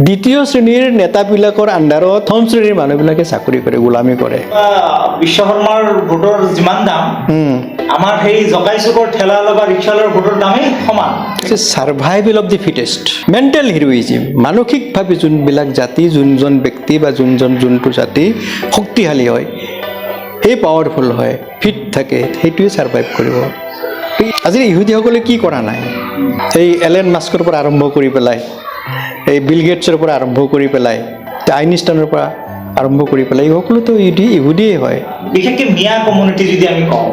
দ্বিতীয় শ্ৰেণীৰ নেতাবিলাকৰ আণ্ডাৰত প্ৰথম শ্ৰেণীৰ মানুহবিলাকে চাকৰি কৰে, গোলামী কৰে। বিশ্ব শৰ্মাৰ ভোটৰ যিমান দাম, আমাৰ সেই জকাই চুকৰ ঠেলা বা ৰিক্সালৰ ভোটৰ দামেই সমান। Survival of the fittest, mental heroism. মানসিকভাৱে যোনবিলাক জাতি, যোনজন ব্যক্তি বা যোনজন যোনটো জাতি শক্তিশালী হয়, সেই পাৱাৰফুল হয়, ফিট থাকে, সেইটোৱে ছাৰ্ভাইভ কৰিব। আজি ইহুদীসকলে কি কৰা নাই? এই এলেন মাস্কৰ পৰা আৰম্ভ কৰি পেলাই, এই বিল গেটছৰ পৰা আৰম্ভ কৰি পেলাই, আইনষ্টাইনৰ পৰা আৰম্ভ কৰি পেলাই, এই সকলোতো ইহুদীয়ে হয়। বিশেষকে মিয়া কমিউনিটি যদি আমি কওঁ,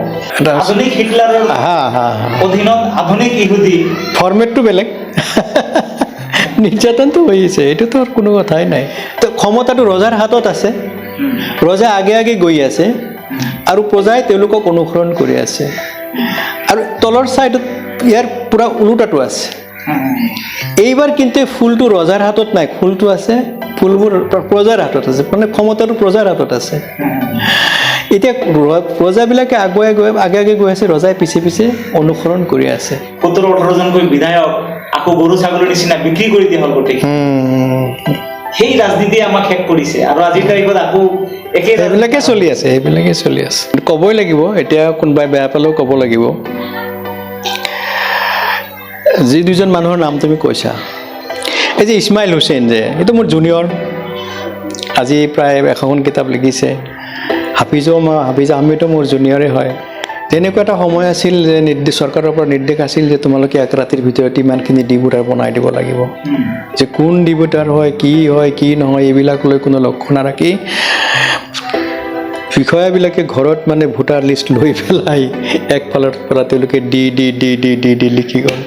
আধুনিক হিটলাৰৰ হা হা হা অধীনত আধুনিক ইহুদী। ফৰ্মেটটো বেলেগ, নিৰ্যাতনটো হৈছে, এইটোতো আৰু কোনো কথাই নাই। তো ক্ষমতাটো ৰজাৰ হাতত আছে, ৰজা আগে আগে গৈ আছে আৰু প্ৰজাই তেওঁলোকক অনুসৰণ কৰি আছে। আৰু তলৰ ছাইডত ইয়াৰ পূৰা ওলোটাটো আছে। এইবাৰ কিন্তু এই ফুলটো ৰজাৰ হাতত নাই, ফুলটো আছে, ফুলবোৰ প্ৰজাৰ হাতত আছে, মানে ক্ষমতাটো প্ৰজাৰ হাতত আছে। এতিয়া প্ৰজাবিলাকে আগুৱাই গৈ আগে আগে গৈ আছে, ৰজাই পিছে পিছে অনুসৰণ কৰি আছে। 17-18জনকৈ বিধায়ক আকৌ গৰু ছাগলীৰ নিচিনা বিক্ৰী কৰি দিয়া হ'ল গোটেই। সেই ৰাজনীতিয়ে আমাক শেষ কৰিছে আৰু আজিৰ তাৰিখত আকৌ একে। সেইবিলাকে চলি আছে, সেইবিলাকে চলি আছে। ক'বই লাগিব, এতিয়া কোনোবাই বেয়া পালেও ক'ব লাগিব। যি দুজন মানুহৰ নাম তুমি কৈছা, এই যে ইছমাইল হুছেইন যে, এইটো মোৰ জুনিয়ৰ, আজি প্ৰায় 100খন কিতাপ লিখিছে। হাফিজো, হাফিজ আহমেদো মোৰ জুনিয়ৰে হয়। তেনেকুৱা এটা সময় আছিল যে নিৰ্দেশ, চৰকাৰৰ পৰা নিৰ্দেশ আছিল যে তোমালোকে এক ৰাতিৰ ভিতৰত ইমানখিনি ডি ভোটাৰ বনাই দিব লাগিব। যে কোন ডি ভোটাৰ হয়, কি হয়, কি নহয়, এইবিলাক লৈ কোনো লক্ষ্য নাৰাখি বিষয়াবিলাকে ঘৰত মানে ভোটাৰ লিষ্ট লৈ পেলাই একফালৰ পৰা তেওঁলোকে D D D D D D লিখি গ'ল।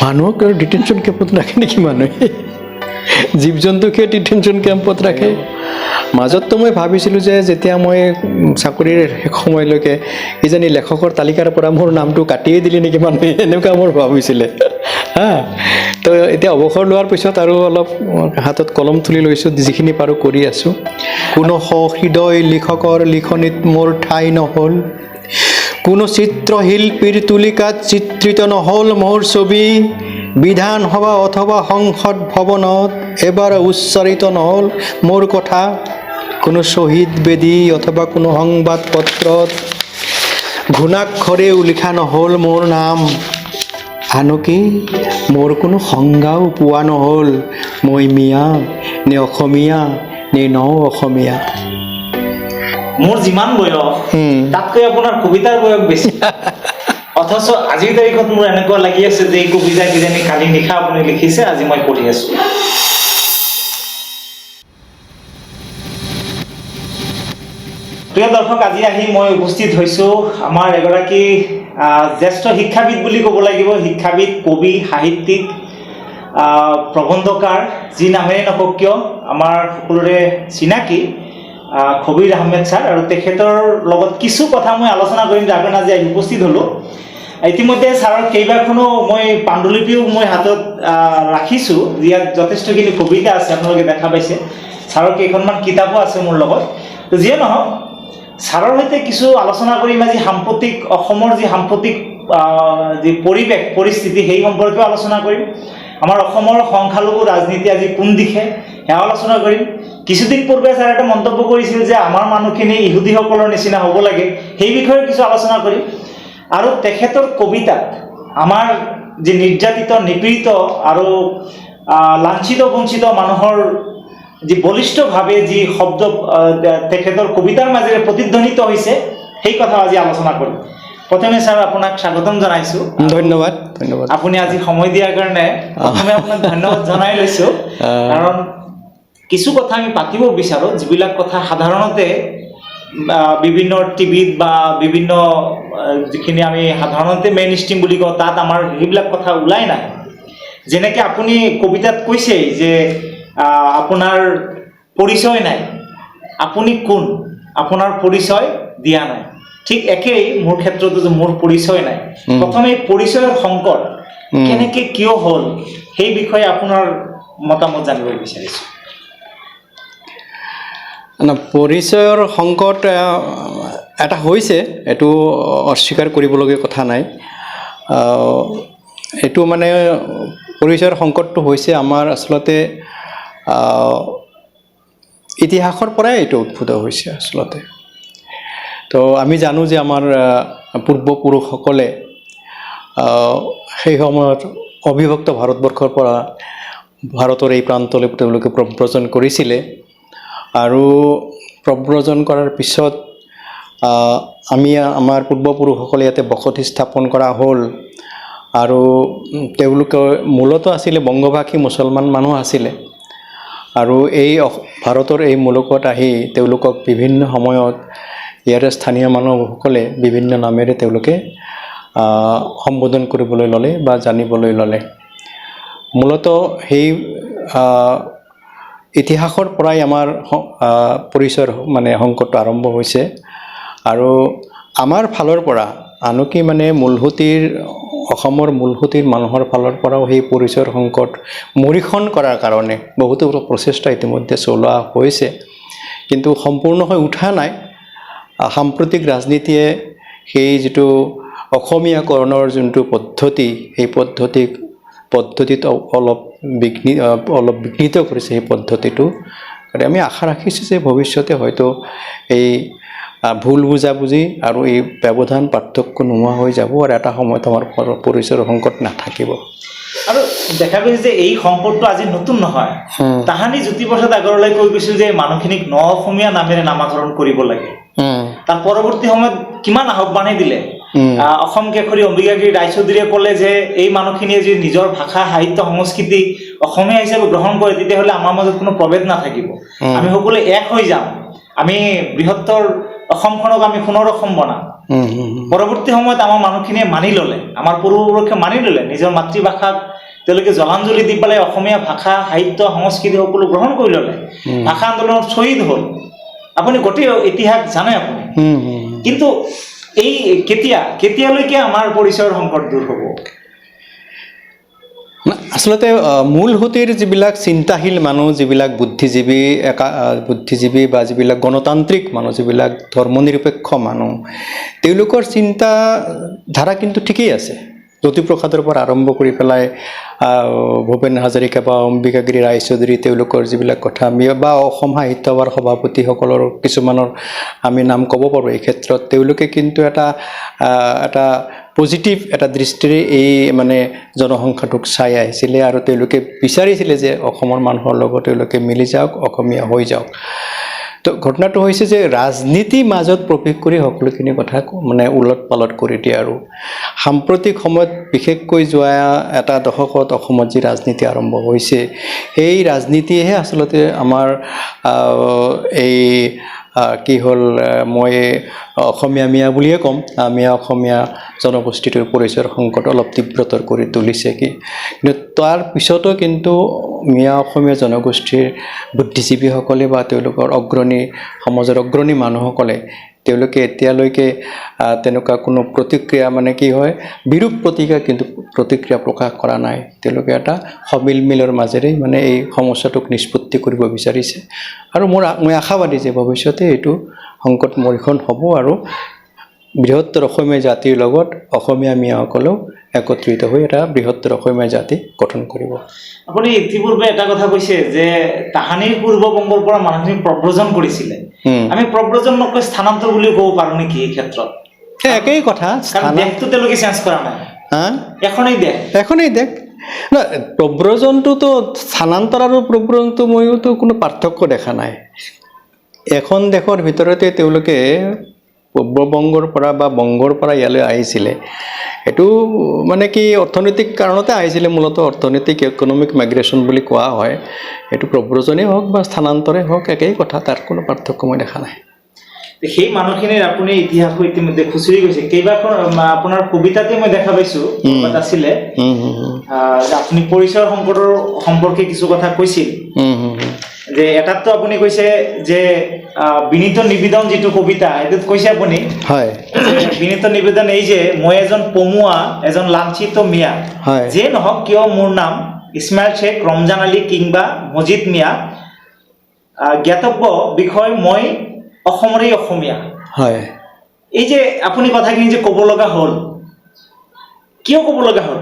মানুহক আৰু ডিটেনশ্যন কেম্পত ৰাখে নেকি মানুহে? জীৱ জন্তুকহে ডিটেনশ্যন কেম্পত ৰাখে। মাজততো মই ভাবিছিলোঁ যে যেতিয়া মই চাকৰিৰ শেষ সময়লৈকে কিজানি লেখকৰ তালিকাৰ পৰা মোৰ নামটো কাটিয়ে দিলে নেকি মানুহে, এনেকুৱা মোৰ ভাবিছিলে। হা, তো এতিয়া অৱসৰ লোৱাৰ পিছত আৰু অলপ হাতত কলম তুলি লৈছোঁ, যিখিনি পাৰোঁ কৰি আছোঁ। কোনো সহৃদয় লিখকৰ লিখনিত মোৰ ঠাই নহ'ল, কোনো চিত্ৰশিল্পীৰ তুলিকাত চিত্ৰিত নহ'ল মোৰ ছবি, বিধানসভা অথবা সংসদ ভৱনত এবাৰ উচ্চাৰিত নহ'ল মোৰ কথা, কোনো শ্বহীদ বেদী অথবা কোনো সংবাদ পত্ৰত ঘূণাক্ষৰেও লিখা নহ'ল মোৰ নাম, আনকি মোৰ কোনো সংজ্ঞাও পোৱা নহ'ল, মই মিয়া নে অসমীয়া নে ন অসমীয়া। মোৰ যিমান বয়স, তাতকৈ আপোনাৰ কবিতাৰ বয়স বেছি। অথচ আজিৰ তাৰিখত মোৰ এনেকুৱা লাগি আছে যে এই কবিতা কিজানি কালি নিশা আপুনি লিখিছে, আজি মই পঢ়ি আছো। প্ৰিয় দৰ্শক, আজি আহি মই উপস্থিত হৈছোঁ আমাৰ এগৰাকী জ্যেষ্ঠ শিক্ষাবিদ বুলি ক'ব লাগিব, শিক্ষাবিদ, কবি, সাহিত্যিক, প্ৰবন্ধকাৰ, যি নামেৰে নকওক কিয়, আমাৰ সকলোৰে চিনাকি খবিৰ আহমেদ ছাৰ। আৰু তেখেতৰ লগত কিছু কথা মই আলোচনা কৰিম, যাৰ কাৰণে আজি আহি উপস্থিত হ'লোঁ। ইতিমধ্যে ছাৰৰ কেইবাখনো মই পাণ্ডুলিপিও মই হাতত ৰাখিছোঁ, ইয়াত যথেষ্টখিনি কবিতা আছে, আপোনালোকে দেখা পাইছে। ছাৰৰ কেইখনমান কিতাপো আছে মোৰ লগত। তো যিয়ে নহওক, ছাৰৰ সৈতে কিছু আলোচনা কৰিম আজি। সাম্প্ৰতিক অসমৰ যি সাম্প্ৰতিক যি পৰিৱেশ পৰিস্থিতি, সেই সম্পৰ্কেও আলোচনা কৰিম। আমাৰ অসমৰ সংখ্যালঘু ৰাজনীতি আজি কোন দিশে, সেয়াও আলোচনা কৰিম। কিছুদিন পূৰ্বে ছাৰে এটা মন্তব্য কৰিছিল যে আমাৰ মানুহখিনি ইহুদীসকলৰ নিচিনা হ'ব লাগে, সেই বিষয়ে কিছু আলোচনা কৰিম। আৰু তেখেতৰ কবিতাত আমাৰ যি নিৰ্যাতিত, নিপীড়িত আৰু লাঞ্ছিত বঞ্চিত মানুহৰ যি বলিষ্ঠভাৱে যি শব্দ তেখেতৰ কবিতাৰ মাজেৰে প্ৰতিধ্বনিত হৈছে, সেই কথা আজি আলোচনা কৰিম। প্ৰথমে ছাৰ, আপোনাক স্বাগতম জনাইছোঁ। ধন্যবাদ, ধন্যবাদ। আপুনি আজি সময় দিয়াৰ কাৰণে প্ৰথমে আপোনাক ধন্যবাদ জনাই লৈছোঁ। কাৰণ কিছু কথা আমি পাতিব বিচাৰোঁ, যিবিলাক কথা সাধাৰণতে বিভিন্ন টিভিত বা বিভিন্ন যিখিনি আমি সাধাৰণতে মেইন ষ্ট্ৰীম বুলি কওঁ, তাত আমাৰ সেইবিলাক কথা ওলাই নাই। যেনেকৈ আপুনি কবিতাত কৈছেই যে আপোনাৰ পৰিচয় নাই, আপুনি কোন, আপোনাৰ পৰিচয় দিয়া নাই। ঠিক একেই মোৰ ক্ষেত্ৰতো যে মোৰ পৰিচয় নাই। প্ৰথমে এই পৰিচয়ৰ সংকট কেনেকে কিয় হ'ল, সেই বিষয়ে আপোনাৰ মতামত জানিব বিচাৰিছোঁ। না, পৰিচয়ৰ সংকট এটা হৈছে, এইটো অস্বীকাৰ কৰিবলগীয়া কথা নাই। এইটো মানে পৰিচয়ৰ সংকটটো হৈছে আমাৰ আচলতে ইতিহাসৰ পৰাই এইটো উদ্ভূত হৈছে আচলতে। তো আমি জানো যে আমাৰ পূৰ্বপুৰুষসকলে সেই সময়ত অবিভক্ত ভাৰতবৰ্ষৰ পৰা ভাৰতৰ এই প্ৰান্তলৈ তেওঁলোকে প্ৰব্ৰজন কৰিছিলে আৰু প্ৰব্ৰজন কৰাৰ পিছত আমি আমাৰ পূৰ্বপুৰুষসকলে ইয়াতে বসতি স্থাপন কৰা হ'ল আৰু তেওঁলোকে মূলতঃ আছিলে বংগভাষী মুছলমান মানুহ আছিলে আৰু এই ভাৰতৰ এই মুলুকত আহি তেওঁলোকক বিভিন্ন সময়ত ইয়াৰে স্থানীয় মানুহসকলে বিভিন্ন নামেৰে তেওঁলোকে সম্বোধন কৰিবলৈ ল'লে বা জানিবলৈ ল'লে। মূলতঃ সেই ইতিহাসৰ পৰাই আমাৰ পৰিচয়ৰ মানে সংকটটো আৰম্ভ হৈছে আৰু আমাৰ ফালৰ পৰা আনকি মানে মূলসুঁতিৰ অসমৰ মূলসুঁতিৰ মানুহৰ ফালৰ পৰাও সেই পৰিচয়ৰ সংকট মৰিষণ কৰাৰ কাৰণে বহুতো প্ৰচেষ্টা ইতিমধ্যে চলোৱা হৈছে, কিন্তু সম্পূৰ্ণ হৈ উঠা নাই। সাম্প্ৰতিক ৰাজনীতিয়ে সেই যিটো অসমীয়াকৰণৰ যোনটো পদ্ধতি, সেই পদ্ধতিত অলপ বিঘ্নিত কৰিছে সেই পদ্ধতিটো। গতিকে আমি আশা ৰাখিছোঁ যে ভৱিষ্যতে হয়তো এই ভুল বুজাবুজি আৰু এই ব্যৱধান পাৰ্থক্য নোহোৱা হৈ যাব আৰু এটা সময়ত আমাৰ পৰিচয়ৰ সংকট নাথাকিব। আৰু দেখা গৈছে যে এই সংকটটো আজি নতুন নহয়। তাহানি জ্যোতিপ্ৰসাদ আগৰৱালাই কৈ গৈছিল যে মানুহখিনিক ন অসমীয়া নামেৰে নামাকৰণ কৰিব লাগে। তাৰ পৰৱৰ্তী সময়ত কিমান আহ্বানে দিলে। অসম কেশৰী অম্বিকাগিৰি ৰায়চৌধুৰীয়ে ক'লে যে এই মানুহখিনিয়ে যদি নিজৰ ভাষা সাহিত্য সংস্কৃতি অসমীয়া হিচাপে গ্ৰহণ কৰে তেতিয়াহ'লে আমাৰ মাজত কোনো প্ৰভেদ নাথাকিব, আমি সকলোৱে এক হৈ যাম, আমি বৃহত্তৰ অসমখনক আমি সোণৰ অসম বনাম। পৰৱৰ্তী সময়ত আমাৰ মানুহখিনিয়ে মানি ল'লে, আমাৰ পূৰ্বপুৰুষে মানি ল'লে, নিজৰ মাতৃভাষাক তেওঁলোকে জলাঞ্জলি দি পেলাই অসমীয়া ভাষা সাহিত্য সংস্কৃতি সকলো গ্ৰহণ কৰি ল'লে, ভাষা আন্দোলনত শ্বহীদ হ'ল। আপুনি গোটেই ইতিহাস জানে আপুনি। কিন্তু এই কেতিয়ালৈকে আমাৰ পৰিচয়ৰ সংকট দূৰ হ'ব? আচলতে মূল সুঁতিৰ যিবিলাক চিন্তাশীল মানুহ, যিবিলাক বুদ্ধিজীৱী বুদ্ধিজীৱী বা যিবিলাক গণতান্ত্ৰিক মানুহ, যিবিলাক ধৰ্মনিৰপেক্ষ মানুহ, তেওঁলোকৰ চিন্তাধাৰা কিন্তু ঠিকেই আছে। জ্যোতিপ্ৰসাদৰ পৰা আৰম্ভ কৰি পেলাই ভূপেন হাজৰিকা বা অম্বিকাগিৰি ৰায়চৌধুৰী, তেওঁলোকৰ যিবিলাক কথা আমি বা অসম সাহিত্য সভাৰ সভাপতিসকলৰ কিছুমানৰ আমি নাম ক'ব পাৰোঁ এই ক্ষেত্ৰত। তেওঁলোকে কিন্তু এটা এটা পজিটিভ এটা দৃষ্টিৰে এই মানে জনসংখ্যাটোক চাই আহিছিলে আৰু তেওঁলোকে বিচাৰিছিলে যে অসমৰ মানুহৰ লগত তেওঁলোকে মিলি যাওক, অসমীয়া হৈ যাওক। তো ঘটনাটো হৈছে যে ৰাজনীতিৰ মাজত প্ৰৱেশ কৰি সকলোখিনি কথা মানে ওলট পালট কৰি দিয়ে আৰু সাম্প্ৰতিক সময়ত বিশেষকৈ যোৱা এটা দশকত অসমত যি ৰাজনীতি আৰম্ভ হৈছে, সেই ৰাজনীতিয়েহে আচলতে আমাৰ এই কি হ'ল, মই অসমীয়া মিয়া বুলিয়ে ক'ম, মিয়া অসমীয়া জনগোষ্ঠীটোৰ পৰিচয়ৰ সংকট অলপ তীব্ৰতৰ কৰি তুলিছে। কি কিন্তু তাৰ পিছতো কিন্তু মিয়া অসমীয়া জনগোষ্ঠীৰ বুদ্ধিজীৱীসকলে বা তেওঁলোকৰ অগ্ৰণী সমাজৰ অগ্ৰণী মানুহসকলে তেওঁলোকে এতিয়ালৈকে তেনেকুৱা কোনো প্ৰতিক্ৰিয়া মানে কি হয় বিৰূপ প্ৰতিক্ৰিয়া কিন্তু প্ৰতিক্ৰিয়া প্ৰকাশ কৰা নাই। তেওঁলোকে এটা সমিলমিলৰ মাজেৰেই মানে এই সমস্যাটোক নিষ্পত্তি কৰিব বিচাৰিছে আৰু মই আশাবাদী যে ভৱিষ্যতে এইটো সংকট মৰিষণ হ'ব আৰু বৃহত্তৰ অসমীয়া জাতিৰ লগত অসমীয়া মিয়াসকলেও একত্ৰিত হৈ এটা বৃহত্তৰ অসমীয়া জাতি গঠন কৰিব। আপুনি ইতিপূৰ্বে এটা কথা কৈছে যে তাহানিৰ পূৰ্ববংগৰ পৰা মানুহখিনি প্ৰব্ৰজন কৰিছিলে। আমি প্ৰব্ৰজন নকৈ স্থানান্তৰ বুলিও ক'ব পাৰো নেকি এই ক্ষেত্ৰত? একেই কথা। কাৰণ দেশটো তেওঁলোকে চেঞ্জ কৰা নাই, হা, এখনেই দেশ, এখনেই দেশ। না, প্ৰব্ৰজনটোতো স্থানান্তৰ আৰু প্ৰব্ৰজনটো ময়োতো কোনো পাৰ্থক্য দেখা নাই। এখন দেশৰ ভিতৰতে তেওঁলোকে পূৰ্ববংগৰ পৰা বা বংগৰ পৰা ইয়ালৈ আহিছিলে। এইটো মানে কি অৰ্থনৈতিক কাৰণতে আহিছিলে, মূলতঃ অৰ্থনৈতিক ইকনমিক মাইগ্ৰেশ্যন বুলি কোৱা হয়। এইটো প্ৰব্ৰজনেই হওক বা স্থানান্তৰেই হওক একেই কথা, তাৰ কোনো পাৰ্থক্য মই দেখা নাই। সেই মানুহখিনিৰ আপুনি ইতিহাসো ইতিমধ্যে খুচৰি গৈছে কেইবাখন আপোনাৰ কবিতাতে মই দেখা পাইছো আছিলে আপুনি পৰিচয়ৰ সংকটৰ সম্পৰ্কে কিছু কথা কৈছিল। যে এটাততো আপুনি কৈছে যে বিনীত নিবেদন যিটো কবিতা সেইটোত কৈছে আপুনি হয়, বিনীত নিবেদন এই যে মই এজন পমুৱা, এজন লাঞ্ছিত মিয়া, যে নহওক কিয় মোৰ নাম ইছমাইল শ্বেখ, ৰমজান আলী কিংবা মজিদ মিয়া, জ্ঞাতব্য বিষয় মই অসমৰেই অসমীয়া। হয়। এই যে আপুনি কথাখিনি যে ক'ব লগা হ'ল, কিয় ক'ব লগা হ'ল?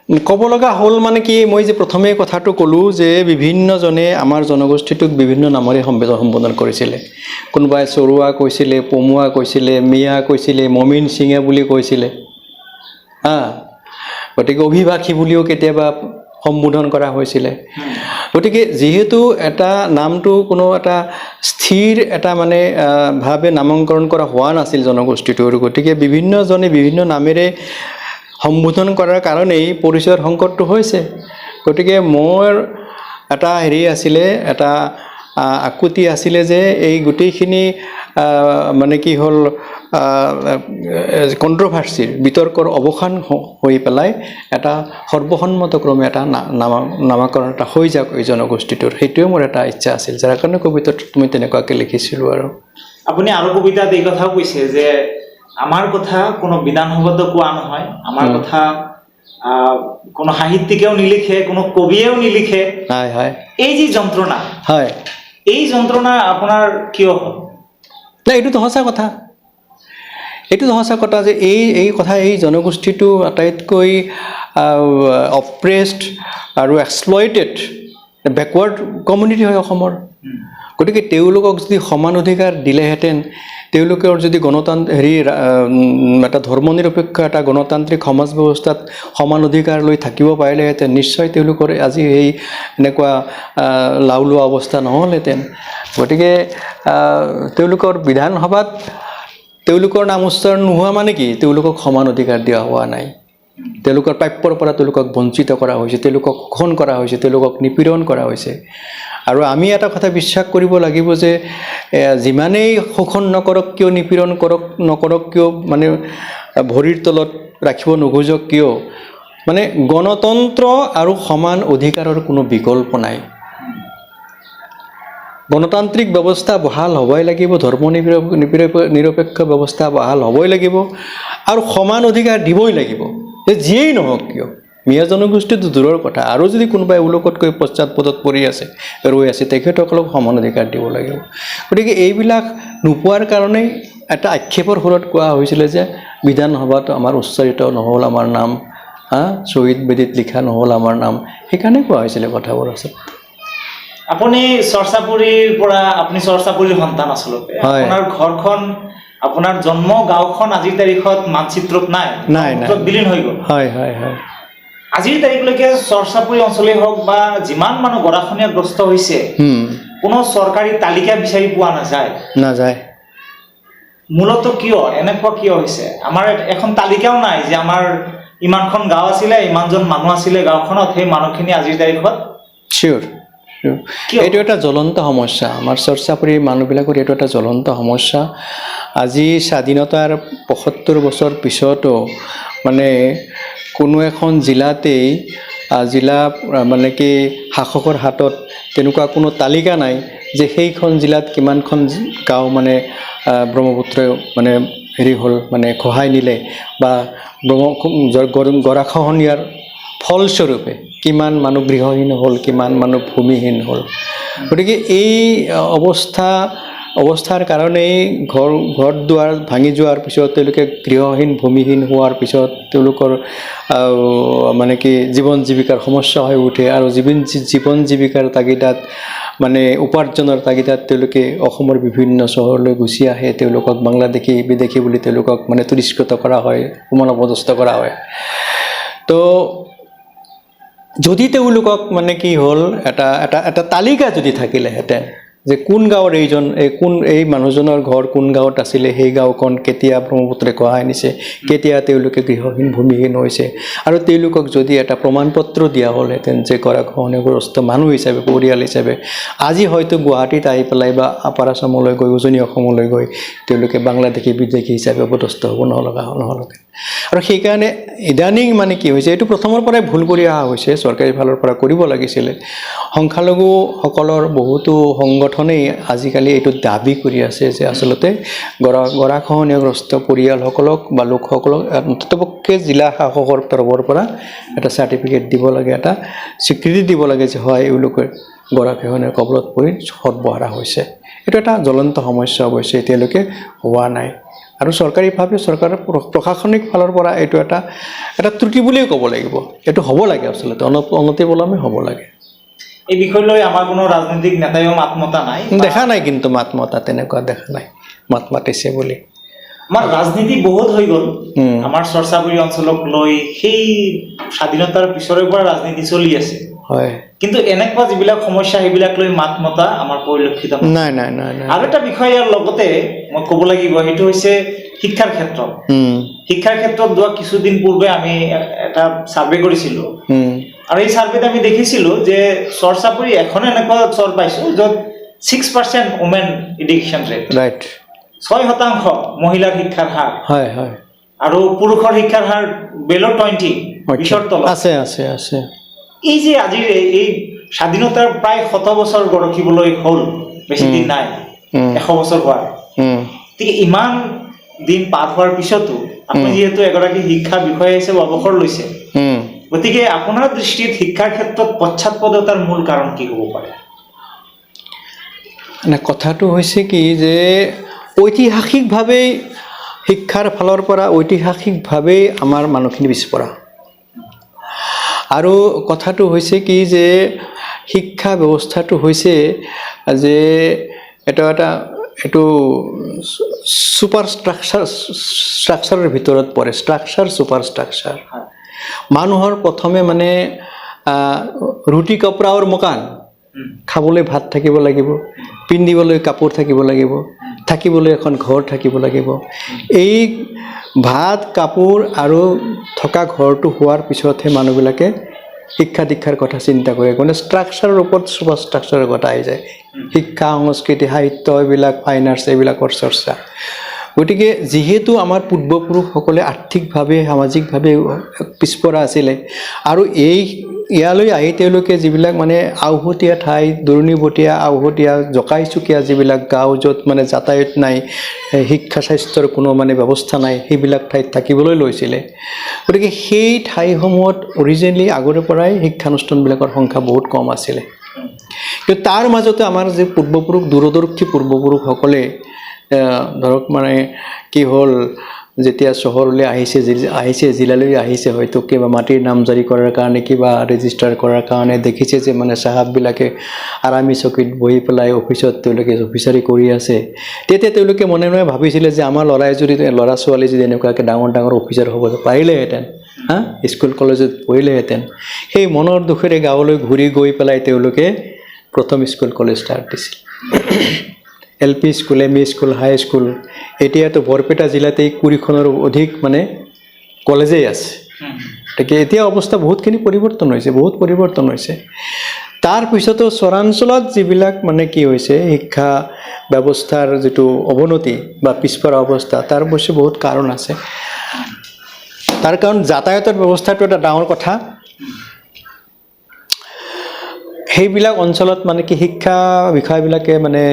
ক'ব লগা হ'ল মানে কি, মই যে প্ৰথমেই কথাটো ক'লোঁ যে বিভিন্নজনে আমাৰ জনগোষ্ঠীটোক বিভিন্ন নামেৰে সম্বোধন কৰিছিলে। কোনোবাই চৰুৱা কৈছিলে, পমুৱা কৈছিলে, মিয়া কৈছিলে, মমিন সিঙে বুলি কৈছিলে, হা, গতিকে অভিভাষী বুলিও কেতিয়াবা সম্বোধন কৰা হৈছিলে। গতিকে যিহেতু এটা নামটো কোনো এটা স্থিৰ এটা মানে ভাৱে নামাংকৰণ কৰা হোৱা নাছিল জনগোষ্ঠীটোৰ, গতিকে বিভিন্নজনে বিভিন্ন নামেৰে সম্বোধন কৰাৰ কাৰণেই পৰিচয়ৰ সংকটটো হৈছে। গতিকে মোৰ এটা হেৰি আছিলে, এটা আকুতি আছিলে যে এই গোটেইখিনি মানে কি হ'ল, কণ্ট্ৰভাৰ্চিৰ বিতৰ্কৰ অৱসান হৈ পেলাই এটা সৰ্বসন্মতক্ৰমে এটা নামাকৰণ এটা হৈ যাওক এই জনগোষ্ঠীটোৰ, সেইটোৱে মোৰ এটা ইচ্ছা আছিল, যাৰ কাৰণে কবিতাটোত মই তেনেকুৱাকৈ লিখিছিলোঁ। আৰু আপুনি আৰু কবিতাত এই কথাও কৈছে যে আমাৰ কথা কোনো বিধানসভাতো কোৱা নহয়, আমাৰ কথা কোনো সাহিত্যিকেও নিলিখে, কোনো কবিয়েও নিলিখে। হয় হয়। এই যি যন্ত্ৰণা, হয়, এই যন্ত্ৰণা আপোনাৰ কিয় হ'ল? নাই, এইটোতো সঁচা কথা, এইটোতো সঁচা কথা যে এই কথা, এই জনগোষ্ঠীটো আটাইতকৈ অপ্ৰেছড আৰু এক্সপ্লইটেড বেকৱাৰ্ড কমিউনিটি হয় অসমৰ। গতিকে তেওঁলোকক যদি সমান অধিকাৰ দিলেহেঁতেন, তেওঁলোকৰ যদি হেৰি এটা ধৰ্মনিৰপেক্ষ এটা গণতান্ত্ৰিক সমাজ ব্যৱস্থাত সমান অধিকাৰ লৈ থাকিব পাৰিলেহেঁতেন, নিশ্চয় তেওঁলোকৰ আজি এই এনেকুৱা লাও লোৱা অৱস্থা নহ'লহেঁতেন। গতিকে তেওঁলোকৰ বিধানসভাত তেওঁলোকৰ নাম উচ্চাৰণ নোহোৱা মানে কি, তেওঁলোকক সমান অধিকাৰ দিয়া হোৱা নাই, তেওঁলোকৰ প্ৰাপ্যৰ পৰা তেওঁলোকক বঞ্চিত কৰা হৈছে, তেওঁলোকক শোষণ কৰা হৈছে, তেওঁলোকক নিপীড়ন কৰা হৈছে। আৰু আমি এটা কথা বিশ্বাস কৰিব লাগিব যে যিমানেই শোষণ নকৰক কিয়, নিপীড়ন নকৰক কিয়, মানে ভৰিৰ তলত ৰাখিব নোখোজক কিয়, মানে গণতন্ত্ৰ আৰু সমান অধিকাৰৰ কোনো বিকল্প নাই। গণতান্ত্ৰিক ব্যৱস্থা বহাল হ'বই লাগিব, ধৰ্ম নিৰপেক্ষ ব্যৱস্থা বহাল হ'বই লাগিব আৰু সমান অধিকাৰ দিবই লাগিব, যে যিয়েই নহওক কিয়। মিয়া জনগোষ্ঠীটো দূৰৰ কথা, আৰু যদি কোনোবাই এওঁলোকতকৈ পশ্চাদপদত পৰি আছে, ৰৈ আছে, তেখেতসকলক সমান অধিকাৰ দিব লাগিব। গতিকে এইবিলাক নোপোৱাৰ কাৰণেই এটা আক্ষেপৰ সুৰত কোৱা হৈছিলে যে বিধানসভাত আমাৰ উচ্চাৰিত নহ'ল আমাৰ নাম, হা, শ্বহীদ বেদীত লিখা নহ'ল আমাৰ নাম, সেইকাৰণে কোৱা হৈছিলে কথাবোৰ আচলতে। আপুনি চৰচাপৰিৰ পৰা, আপুনি চৰচাপৰিৰ সন্তান আচলতে, আপোনাৰ ঘৰখন, আপোনাৰ জন্ম গাঁওখন আজিৰ তাৰিখত মানচিত্ৰত নাই, নাই, নাই, বিলীন হৈ গ'ল। হয় হয় হয়। আজিৰ তাৰিখলৈকে চৰচাপৰি অঞ্চলেই হওক বা যিমান মানুহ গৰাখহনীয়াগ্ৰস্ত হৈছে, কোনো চৰকাৰী তালিকা বিচাৰি পোৱা নাযায়। নাযায়। মূলত কিয় এনেকুৱা কিয় হৈছে? আমাৰ এখন তালিকাও নাই যে আমাৰ ইমানখন গাঁও আছিলে, ইমানজন মানুহ আছিলে গাঁওখনত, সেই মানুহখিনি আজিৰ তাৰিখত চিয়'ৰ। এইটো এটা জ্বলন্ত সমস্যা আমাৰ চৰ্চাপৰি মানুহবিলাকৰ, এইটো এটা জ্বলন্ত সমস্যা। আজি স্বাধীনতাৰ 75 বছৰ পিছতো মানে কোনো এখন জিলাতেই জিলা মানে কি শাসকৰ হাতত তেনেকুৱা কোনো তালিকা নাই যে সেইখন জিলাত কিমানখন গাঁও মানে ব্ৰহ্মপুত্ৰই মানে হেৰি হ'ল, মানে খহাই নিলে, বা গৰাখহনীয়াৰ ফলস্বৰূপে কিমান মানুহ গৃহহীন হ'ল, কিমান মানুহ ভূমিহীন হ'ল। গতিকে এই অৱস্থাৰ কাৰণেই ঘৰ দুৱাৰ ভাঙি যোৱাৰ পিছত, তেওঁলোকে গৃহহীন ভূমিহীন হোৱাৰ পিছত তেওঁলোকৰ মানে কি জীৱন জীৱিকাৰ সমস্যা হৈ উঠে। আৰু জীৱন জীৱিকাৰ তাগিদাত, মানে উপাৰ্জনৰ তাগিদাত তেওঁলোকে অসমৰ বিভিন্ন চহৰলৈ গুচি আহে। তেওঁলোকক বাংলাদেশী বিদেশী বুলি তেওঁলোকক মানে তিৰস্কৃত কৰা হয়, অপমান অপদস্থ কৰা হয়। তো যদি তেওঁলোকক মানে কি হ'ল, এটা এটা এটা তালিকা যদি থাকিলেহেঁতেন যে কোন গাঁৱৰ এইজন, এই কোন এই মানুহজনৰ ঘৰ কোন গাঁৱত আছিলে, সেই গাঁওখন কেতিয়া ব্ৰহ্মপুত্ৰই খহাই নিছে, কেতিয়া তেওঁলোকে গৃহহীন ভূমিহীন হৈছে, আৰু তেওঁলোকক যদি এটা প্ৰমাণপত্ৰ দিয়া হ'লহেঁতেন যে গৰাখহনীয়াগ্ৰস্ত মানুহ হিচাপে, পৰিয়াল হিচাপে, আজি হয়তো গুৱাহাটীত আহি পেলাই বা আপাৰ আছামলৈ গৈ, উজনি অসমলৈ গৈ তেওঁলোকে বাংলাদেশী বিদেশী হিচাপে অপদস্থ হ'ব নহ'লহেঁতেন। আৰু সেইকাৰণে ইদানীং মানে কি হৈছে, এইটো প্ৰথমৰ পৰাই ভুল কৰি অহা হৈছে, চৰকাৰী ফালৰ পৰা কৰিব লাগিছিলে। সংখ্যালঘুসকলৰ বহুতো সংগঠনেই আজিকালি এইটো দাবী কৰি আছে যে আচলতে গৰাখহনীয়াগ্ৰস্ত পৰিয়ালসকলক বা লোকসকলক অন্ততপক্ষে জিলা শাসকৰ তৰফৰ পৰা এটা চাৰ্টিফিকেট দিব লাগে, এটা স্বীকৃতি দিব লাগে যে হয় এওঁলোকে গৰাখহনীয়াৰ কবলত পৰি সৰ্বহাৰা হৈছে। এইটো এটা জ্বলন্ত সমস্যা অৱশ্যে এতিয়ালৈকে হোৱা নাই। আৰু চৰকাৰীভাৱে চৰকাৰৰ প্ৰশাসনিক ফালৰ পৰা এইটো এটা এটা ত্ৰুটি বুলিয়ে ক'ব লাগিব। এইটো হ'ব লাগে, আচলতে অনতিপলমে হ'ব লাগে। এই বিষয় লৈ আমাৰ কোনো ৰাজনৈতিক নেতাইও মাত মতা নাই, দেখা নাই, কিন্তু মাত মতা তেনেকুৱা দেখা নাই মাত মাতিছে বুলি। আমাৰ ৰাজনীতি বহুত হৈ গ'ল। আমাৰ চৰচাপৰি অঞ্চলক লৈ সেই স্বাধীনতাৰ পিছৰে পৰা ৰাজনীতি চলি আছে। হয়। কিন্তু এনেকুৱা যিবিলাক সমস্যা সেইবিলাক লৈ মাত মতা আমাৰ পৰিলক্ষিত নাই। নাই নাই নাই। আৰু এটা বিষয় ইয়াৰ লগতে মই ক'ব লাগিব, সেইটো হৈছে শিক্ষাৰ ক্ষেত্ৰত। শিক্ষাৰ ক্ষেত্ৰত যোৱা কিছুদিন পূৰ্বে আমি এটা চাৰ্ভে কৰিছিলো, আৰু এই চাৰ্ভেত আমি দেখিছিলো যে চৰ চাপৰি এখন এনেকুৱা চৰ পাইছো য'ত 6% ওমেন এডুকেশ্যন ৰেট, 6% মহিলাৰ শিক্ষাৰ হাৰ। হয় হয়। আৰু পুৰুষৰ শিক্ষাৰ হাৰ বেল' 20, 20ৰ তলত আছে আছে আছে। এই যে আজিৰ এই স্বাধীনতাৰ প্ৰায় 100 বছৰ গৰকিবলৈ হ'ল, বেছি দিন নাই 100 বছৰ হোৱাৰ, গতিকে ইমান দিন পাৰ হোৱাৰ পিছতো আপুনি যিহেতু এগৰাকী শিক্ষা বিষয়া হিচাপে অৱসৰ লৈছে, গতিকে আপোনাৰ দৃষ্টিত শিক্ষাৰ ক্ষেত্ৰত পশ্চাৎপদতাৰ মূল কাৰণ কি হ'ব পাৰে? মানে কথাটো হৈছে কি যে ঐতিহাসিকভাৱেই শিক্ষাৰ ফালৰ পৰা ঐতিহাসিকভাৱেই আমাৰ মানুহখিনি পিছপৰা। আৰু কথাটো হৈছে কি যে শিক্ষা ব্যৱস্থাটো হৈছে যে এটা এটা এইটো ছুপাৰ ষ্ট্ৰাকচাৰৰ ভিতৰত পৰে, ষ্ট্ৰাকচাৰ, ছুপাৰ ষ্ট্ৰাকচাৰ। মানুহৰ প্ৰথমে মানে ৰুটি, কপৰা আৰু মকান, খাবলৈ ভাত থাকিব লাগিব, পিন্ধিবলৈ কাপোৰ থাকিব লাগিব, থাকিবলৈ এখন ঘৰ থাকিব লাগিব। এই ভাত, কাপোৰ আৰু থকা ঘৰটো হোৱাৰ পিছতহে মানুহবিলাকে শিক্ষা দীক্ষাৰ কথা চিন্তা কৰে। মানে ষ্ট্ৰাকচাৰৰ ওপৰত ছুপাৰ ষ্ট্ৰাকচাৰৰ কথা আহি যায়, শিক্ষা, সংস্কৃতি, সাহিত্য, এইবিলাক, ফাইন আৰ্টছ, এইবিলাকৰ চৰ্চা। গতিকে যিহেতু আমাৰ পূৰ্বপুৰুষসকলে আৰ্থিকভাৱে, সামাজিকভাৱে পিছপৰা আছিলে, আৰু এই ইয়ালৈ আহি তেওঁলোকে যিবিলাক মানে আওহতীয়া ঠাই, দূৰণিবটীয়া, আওহতীয়া, জকাই চুকীয়া যিবিলাক গাঁও, য'ত মানে যাতায়াত নাই, শিক্ষা স্বাস্থ্যৰ কোনো মানে ব্যৱস্থা নাই, সেইবিলাক ঠাইত থাকিবলৈ লৈছিলে। গতিকে সেই ঠাইসমূহত অৰিজিনেলি আগৰে পৰাই শিক্ষানুষ্ঠানবিলাকৰ সংখ্যা বহুত কম আছিলে। কিন্তু তাৰ মাজতে আমাৰ যি পূৰ্বপুৰুষ, দূৰদৰ্শী পূৰ্বপুৰুষসকলে ধৰক মানে কি হ'ল, যেতিয়া চহৰলৈ আহিছে, আহিছে, জিলালৈ আহিছে, হয়তো কিবা মাটিৰ নামজাৰি কৰাৰ কাৰণে, কিবা ৰেজিষ্টাৰ কৰাৰ কাৰণে দেখিছে যে মানে চাহাববিলাকে আৰামী চকীত বহি পেলাই অফিচত তেওঁলোকে অফিচাৰী কৰি আছে। তেতিয়া তেওঁলোকে মনে মনে ভাবিছিলে যে আমাৰ ল'ৰাই যদি, ল'ৰা ছোৱালী যদি এনেকুৱাকৈ ডাঙৰ ডাঙৰ অফিচাৰ হ'ব পাৰিলেহেঁতেন, হা, স্কুল কলেজত পঢ়িলেহেঁতেন। সেই মনৰ দুখেৰে গাঁৱলৈ ঘূৰি গৈ পেলাই তেওঁলোকে প্ৰথম স্কুল কলেজ ষ্টাৰ্ট দিছিল, L P school, M E school, high school. এতিয়াতো বৰপেটা জিলাতেই 20খনৰো অধিক মানে কলেজেই আছে। গতিকে এতিয়া অৱস্থা বহুতখিনি পৰিৱৰ্তন হৈছে, বহুত পৰিৱৰ্তন হৈছে। তাৰপিছতো চৰাঞ্চলত যিবিলাক মানে কি হৈছে, শিক্ষা ব্যৱস্থাৰ যিটো অৱনতি বা পিছপৰা অৱস্থা, তাৰ অৱশ্যে বহুত কাৰণ আছে। তাৰ কাৰণ যাতায়াতৰ ব্যৱস্থাটো এটা ডাঙৰ কথা। সেইবিলাক অঞ্চলত মানে কি শিক্ষা বিষয়বিলাকে মানে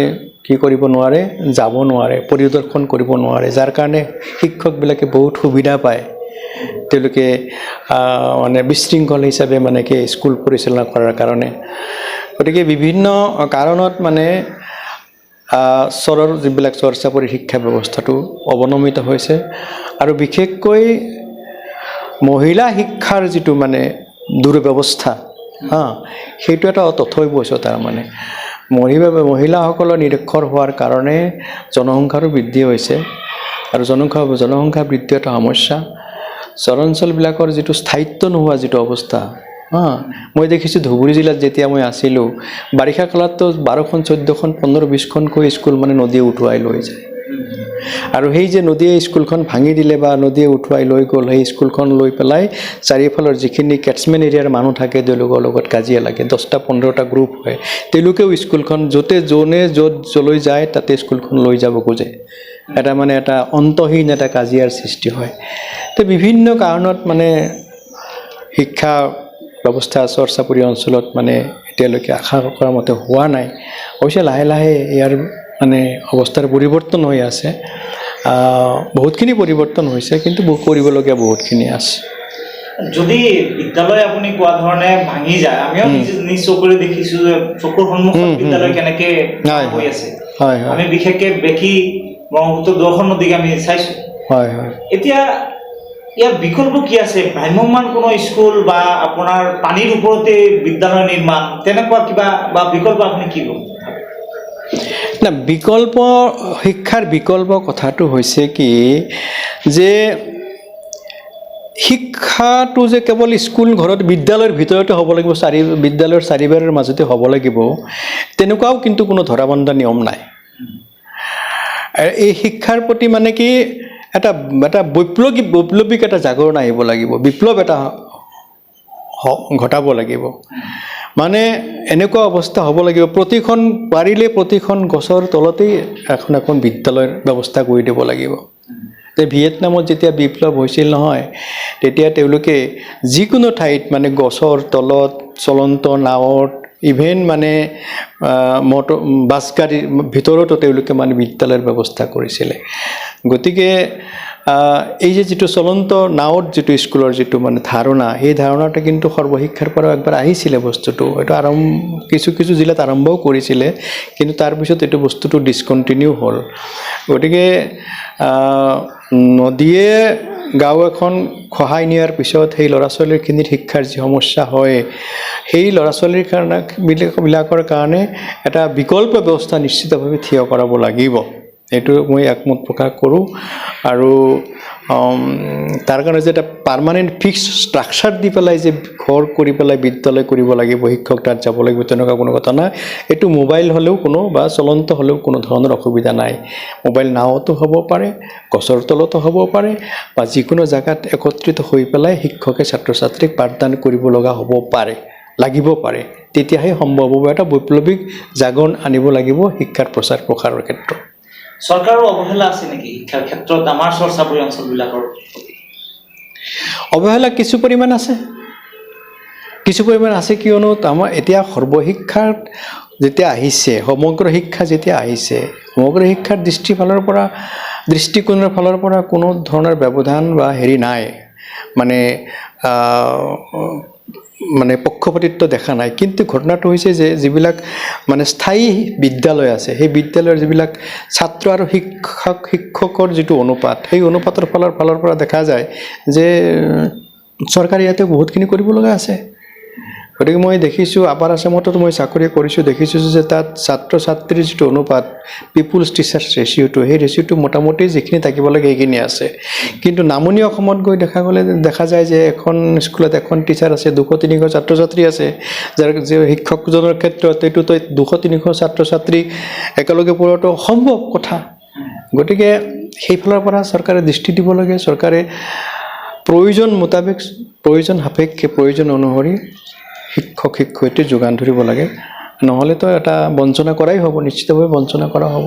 কি কৰিব নোৱাৰে, যাব নোৱাৰে, পৰিদৰ্শন কৰিব নোৱাৰে, যাৰ কাৰণে শিক্ষকবিলাকে বহুত সুবিধা পায়। তেওঁলোকে মানে বিশৃংখল হিচাপে মানে কি স্কুল পৰিচালনা কৰাৰ কাৰণে। গতিকে বিভিন্ন কাৰণত মানে চৰৰ যিবিলাক চৰ চাপৰি শিক্ষা ব্যৱস্থাটো অৱনমিত হৈছে। আৰু বিশেষকৈ মহিলা শিক্ষাৰ যিটো মানে দুৰ্ব্যৱস্থা, হা, সেইটো এটা তথৈবচ তাৰমানে। মহিলাসকলৰ নিৰক্ষৰ হোৱাৰ কাৰণে জনসংখ্যাৰো বৃদ্ধি হৈছে, আৰু জনসংখ্যা বৃদ্ধি এটা সমস্যা। চৰাঞ্চলবিলাকৰ যিটো স্থায়িত্ব নোহোৱা যিটো অৱস্থা, হা, মই দেখিছোঁ ধুবুৰী জিলাত যেতিয়া মই আছিলোঁ, বাৰিষা কালততো 12খন, 14খন, 15, 20খনকৈ স্কুল মানে নদীয়ে উটুৱাই লৈ যায়। আৰু সেই যে নদীয়ে স্কুলখন ভাঙি দিলে বা নদীয়ে উঠুৱাই লৈ গ'ল, সেই স্কুলখন লৈ পেলাই চাৰিওফালৰ যিখিনি কেটচমেণ্ট এৰিয়াৰ মানুহ থাকে তেওঁলোকৰ লগত কাজিয়া লাগে, 10টা 15টা গ্ৰুপ হয়, তেওঁলোকেও স্কুলখন য'তে যোনে য'ত য'লৈ যায় তাতে স্কুলখন লৈ যাব খোজে। এটা মানে এটা অন্তহীন এটা কাজিয়াৰ সৃষ্টি হয়। তো বিভিন্ন কাৰণত মানে শিক্ষা ব্যৱস্থা চৰ চাপৰি অঞ্চলত মানে এতিয়ালৈকে আশা কৰা মতে হোৱা নাই। অৱশ্যে লাহে লাহে ইয়াৰ মানে অৱস্থাৰ পৰিৱৰ্তন হৈ আছে, বহুতখিনি পৰিৱৰ্তন হৈছে, কিন্তু কৰিবলগীয়া বহুতখিনি আছে। যদি বিদ্যালয় আপুনি কোৱা ধৰণে ভাঙি যায়, আমিও নিজ চকুৰে দেখিছোঁ যে চকুৰ সন্মুখত বিদ্যালয় কেনেকে হৈ আছে। হয় হয়। আমি বিশেষকে বেকী ব্ৰহ্মপুত্ৰ দুখন নদীক আমি চাইছোঁ। হয় হয় এতিয়া ইয়াৰ বিকল্প কি আছে? ভ্ৰাম্যমান কোনো স্কুল বা আপোনাৰ পানীৰ ওপৰতে বিদ্যালয় নিৰ্মাণ, তেনেকুৱা কিবা বা বিকল্প আপুনি কি ক'ব? না, বিকল্প, শিক্ষাৰ বিকল্প কথাটো হৈছে কি যে শিক্ষাটো যে কেৱল স্কুল ঘৰত বিদ্যালয়ৰ ভিতৰতে হ'ব লাগিব, বিদ্যালয়ৰ চাৰিবেৰৰ মাজতে হ'ব লাগিব, তেনেকুৱাও কিন্তু কোনো ধৰাবন্ধা নিয়ম নাই। এই শিক্ষাৰ প্ৰতি মানে কি এটা এটা বৈপ্লৱিক বৈপ্লৱিক এটা জাগৰণ আহিব লাগিব, বিপ্লৱ এটা ঘটাব লাগিব। মানে এনেকুৱা অৱস্থা হ'ব লাগিব, পাৰিলে প্ৰতিখন গছৰ তলতেই এখন এখন বিদ্যালয়ৰ ব্যৱস্থা কৰি দিব লাগিব। যে ভিয়েটনামত যেতিয়া বিপ্লৱ হৈছিল নহয়, তেতিয়া তেওঁলোকে যিকোনো ঠাইত মানে গছৰ তলত, চলন্ত নাৱত, ইভেন মানে মটৰ বাছ গাড়ীৰ ভিতৰতো তেওঁলোকে মানে বিদ্যালয়ৰ ব্যৱস্থা কৰিছিলে। গতিকে এই যে যিটো চলন্ত নাৱত যিটো স্কুলৰ যিটো মানে ধাৰণা, সেই ধাৰণাটো কিন্তু সৰ্বশিক্ষাৰ পৰাও একবাৰ আহিছিলে বস্তুটো। এইটো কিছু কিছু জিলাত আৰম্ভও কৰিছিলে, কিন্তু তাৰপিছত এইটো বস্তুটো ডিছকণ্টিনিউ হ'ল। গতিকে নদীয়ে গাঁও এখন খহাই নিয়াৰ পিছত সেই ল'ৰা ছোৱালীখিনিৰ শিক্ষাৰ যি সমস্যা হয়, সেই ল'ৰা ছোৱালীৰ কাৰণে বিলাকৰ কাৰণে এটা বিকল্প ব্যৱস্থা নিশ্চিতভাৱে থিয় কৰাব লাগিব। এইটো মই একমত প্ৰকাশ কৰোঁ। আৰু তাৰ কাৰণে যে এটা পাৰ্মানেণ্ট ফিক্স ষ্ট্ৰাকচাৰ দি পেলাই যে ঘৰ কৰি পেলাই বিদ্যালয় কৰিব লাগিব, শিক্ষক তাত যাব লাগিব, তেনেকুৱা কোনো কথা নাই। এইটো মোবাইল হ'লেও কোনো বা চলন্ত হ'লেও কোনো ধৰণৰ অসুবিধা নাই। মোবাইল নাৱতো হ'ব পাৰে, গছৰ তলতো হ'ব পাৰে, বা যিকোনো জেগাত একত্ৰিত হৈ পেলাই শিক্ষকে ছাত্ৰ ছাত্ৰীক পাঠদান কৰিব লগা হ'ব পাৰে, লাগিব পাৰে। তেতিয়াহে সম্ভৱ হ'ব। এটা বৈপ্লৱিক জাগৰণ আনিব লাগিব শিক্ষাৰ প্ৰচাৰ প্ৰসাৰৰ ক্ষেত্ৰত। চৰকাৰৰ অৱহেলা আছে নেকি শিক্ষাৰ ক্ষেত্ৰত আমাৰ চৰ চাপৰি অঞ্চলবিলাকৰ প্ৰতি? অৱহেলা কিছু পৰিমাণ আছে, কিছু পৰিমাণ আছে। কিয়নো আমাৰ এতিয়া সৰ্বশিক্ষাত যেতিয়া আহিছে, সমগ্ৰ শিক্ষা যেতিয়া আহিছে, সমগ্ৰ শিক্ষাৰ দৃষ্টিকোণৰ ফালৰ পৰা কোনো ধৰণৰ ব্যৱধান বা হেৰি নাই, মানে মানে পক্ষপাতিত্ব দেখা নাই। কিন্তু ঘটনাটো হৈছে যে যিবিলাক মানে স্থায়ী বিদ্যালয় আছে, সেই বিদ্যালয়ৰ যিবিলাক ছাত্ৰ আৰু শিক্ষকৰ যিটো অনুপাত, সেই অনুপাতৰ ফালৰ ফালৰ পৰা দেখা যায় যে চৰকাৰে ইয়াতে বহুতখিনি কৰিব লগা আছে। গতিকে মই দেখিছোঁ, আপাৰ আছামতো মই চাকৰি কৰিছোঁ, দেখিছোঁ যে তাত ছাত্ৰ ছাত্ৰীৰ যিটো অনুপাত, পিপুলছ টিচাৰ্ছ ৰেচিঅ'টো, সেই ৰেচিঅ'টো মোটামুটি যিখিনি থাকিব লাগে সেইখিনি আছে। কিন্তু নামনি অসমত গৈ দেখা যায় যে এখন স্কুলত এখন টিচাৰ আছে, 200-300 ছাত্ৰ ছাত্ৰী আছে, যাৰ যে শিক্ষকজনৰ ক্ষেত্ৰত এইটোতো 200-300 ছাত্ৰ ছাত্ৰী একেলগে পঢ়োৱাটো অসম্ভৱ কথা। গতিকে সেইফালৰ পৰা চৰকাৰে দৃষ্টি দিব লাগে। চৰকাৰে প্ৰয়োজন মোতাবেক, প্ৰয়োজন সাপেক্ষে, প্ৰয়োজন অনুসৰি শিক্ষক শিক্ষয়িত্ৰী যোগান ধৰিব লাগে। নহ'লেতো এটা বঞ্চনা কৰাই হ'ব, নিশ্চিতভাৱে বঞ্চনা কৰা হ'ব।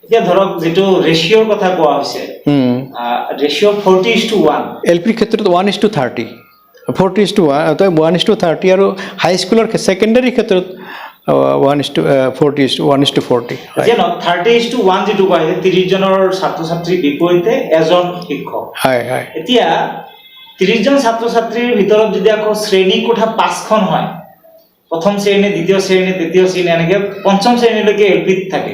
এতিয়া ধৰক যিটো ৰেচিঅ'ৰ কথা কোৱা হৈছে, ৰেচিঅ' 40:1। এল পিৰ ক্ষেত্ৰত 1:30, 40:1, 1:30, আৰু হাইস্কুলৰ ছেকেণ্ডাৰীৰ ক্ষেত্ৰত 1:40, 1:40। হয়। যে 30:1 যিটো কোৱা হৈছে, 30জনৰ ছাত্ৰ ছাত্ৰীৰ বিপৰীতে এজন শিক্ষক। হয় হয় এতিয়া 30জন ছাত্ৰ ছাত্ৰীৰ ভিতৰত যদি আকৌ শ্ৰেণী কোঠা 5খন হয়, প্ৰথম শ্ৰেণী, দ্বিতীয় শ্ৰেণী, তৃতীয় শ্ৰেণী, এনেকে পঞ্চম শ্ৰেণীলৈকে এল পিত থাকে,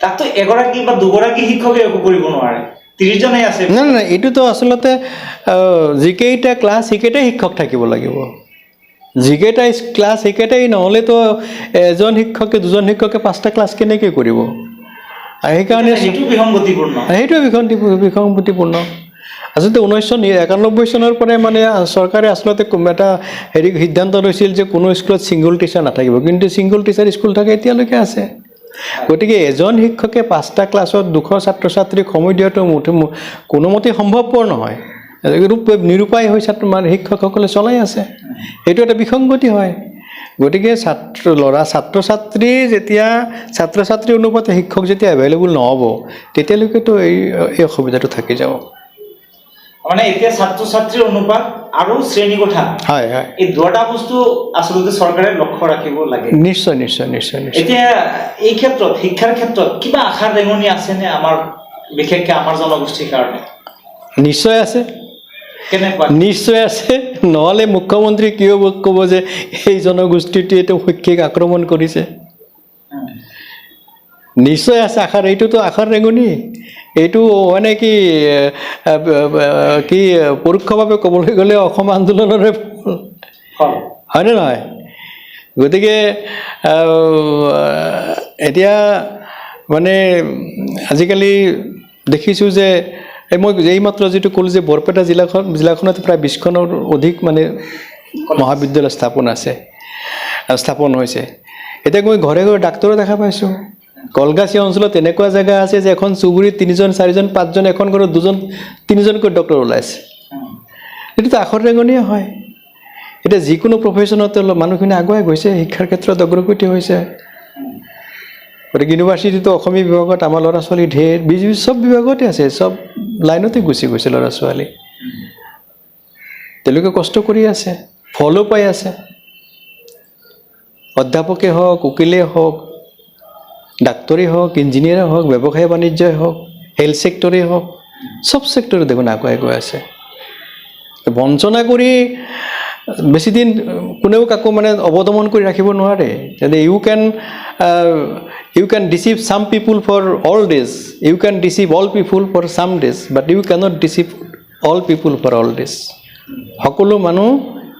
তাততো এগৰাকী বা দুগৰাকী শিক্ষকে একো কৰিব নোৱাৰে, 30জনেই আছে। নাই নাই, এইটোতো আচলতে যিকেইটা ক্লাছ সেইকেইটাই শিক্ষক থাকিব লাগিব, যিকেইটা ক্লাছ সেইকেইটাই। নহ'লেতো এজন শিক্ষকে, দুজন শিক্ষকে 5টা ক্লাছ কেনেকৈ কৰিব? আৰু সেইকাৰণে সেইটো বিসংগতিপূৰ্ণ। সেইটোৱে বিসংগতিপূৰ্ণ। আচলতে 1991 চনৰ পৰাই মানে চৰকাৰে আচলতে এটা হেৰি সিদ্ধান্ত লৈছিল যে কোনো স্কুলত ছিংগল টিচাৰ নাথাকিব, কিন্তু ছিংগল টিচাৰ স্কুল থাকে এতিয়ালৈকে আছে। গতিকে এজন শিক্ষকে 5টা ক্লাছত 200 ছাত্ৰ ছাত্ৰীক সময় দিয়াটো মুঠে কোনোমতেই সম্ভৱপৰ নহয়। নিৰুপায় হৈ ছাত্ৰ মানে শিক্ষকসকলে চলাই আছে, সেইটো এটা বিসংগতি হয়। গতিকে ছাত্ৰ ছাত্ৰী যেতিয়া ছাত্ৰ ছাত্ৰীৰ অনুপাতে শিক্ষক যেতিয়া এভেইলেবল নহ'ব, তেতিয়ালৈকেতো এই অসুবিধাটো থাকি যাব। মানে এতিয়া ছাত্ৰ ছাত্ৰীৰ অনুপাত আৰু শ্ৰেণীকোঠা, হয় হয় এই দুটা বস্তু আচলতে চৰকাৰে লক্ষ্য ৰাখিব লাগে। নিশ্চয় নিশ্চয় নিশ্চয় নিশ্চয়। এতিয়া এই ক্ষেত্ৰত, শিক্ষাৰ ক্ষেত্ৰত কিবা আশাৰ ৰেঙনি আছেনে আমাৰ, বিশেষকে আমাৰ জনগোষ্ঠীৰ কাৰণে? নিশ্চয় আছে। কেনেকুৱা? নিশ্চয় আছে। নহ'লে মুখ্যমন্ত্ৰী কিয় ক'ব যে এই জনগোষ্ঠীটোৱে তেওঁ শৈক্ষিক আক্ৰমণ কৰিছে? নিশ্চয় আছে আশাৰ। এইটোতো আশাৰ ৰেঙনি। এইটো মানে কি কি পৰোক্ষভাৱে ক'বলৈ গ'লে অসম আন্দোলনৰে ফল। ফল। হয়নে নহয়? গতিকে এতিয়া মানে আজিকালি দেখিছোঁ যে এই মই এইমাত্ৰ যিটো ক'লোঁ যে বৰপেটা জিলাখনত প্ৰায় 20খনৰ অধিক মানে মহাবিদ্যালয় স্থাপন হৈছে। এতিয়া মই ঘৰে ঘৰে ডাক্তৰো দেখা পাইছোঁ। কলগাছিয়া অঞ্চলত এনেকুৱা জেগা আছে যে এখন চুবুৰীত তিনিজন, চাৰিজন, পাঁচজন, এখন ঘৰত দুজন তিনিজনকৈ ডক্তৰ ওলাইছে। এইটোতো আখৰ ৰেঙনিয়ে হয়। এতিয়া যিকোনো প্ৰফেশ্যনত মানুহখিনি আগুৱাই গৈছে, শিক্ষাৰ ক্ষেত্ৰত অগ্ৰগতি হৈছে। গতিকে ইউনিভাৰ্চিটিতো অসমীয়া বিভাগত আমাৰ ল'ৰা ছোৱালী ঢেৰ, চব বিভাগতে আছে, চব লাইনতে গুচি গৈছে ল'ৰা ছোৱালী। তেওঁলোকে কষ্ট কৰি আছে, ফলো পাই আছে। অধ্যাপকে হওক, উকিলেই হওক, ডাক্তৰেই হওক, ইঞ্জিনিয়াৰে হওক, ব্যৱসায় বাণিজ্যই হওক, হেল্থ ছেক্টৰেই হওক, চব ছেক্টৰে দেখোন আগুৱাই গৈ আছে। বঞ্চনা কৰি বেছিদিন কোনেও কাকো মানে অৱদমন কৰি ৰাখিব নোৱাৰে। You can deceive some people for all days, you can deceive all people for some days, but you cannot deceive all people for all days. সকলো মানুহ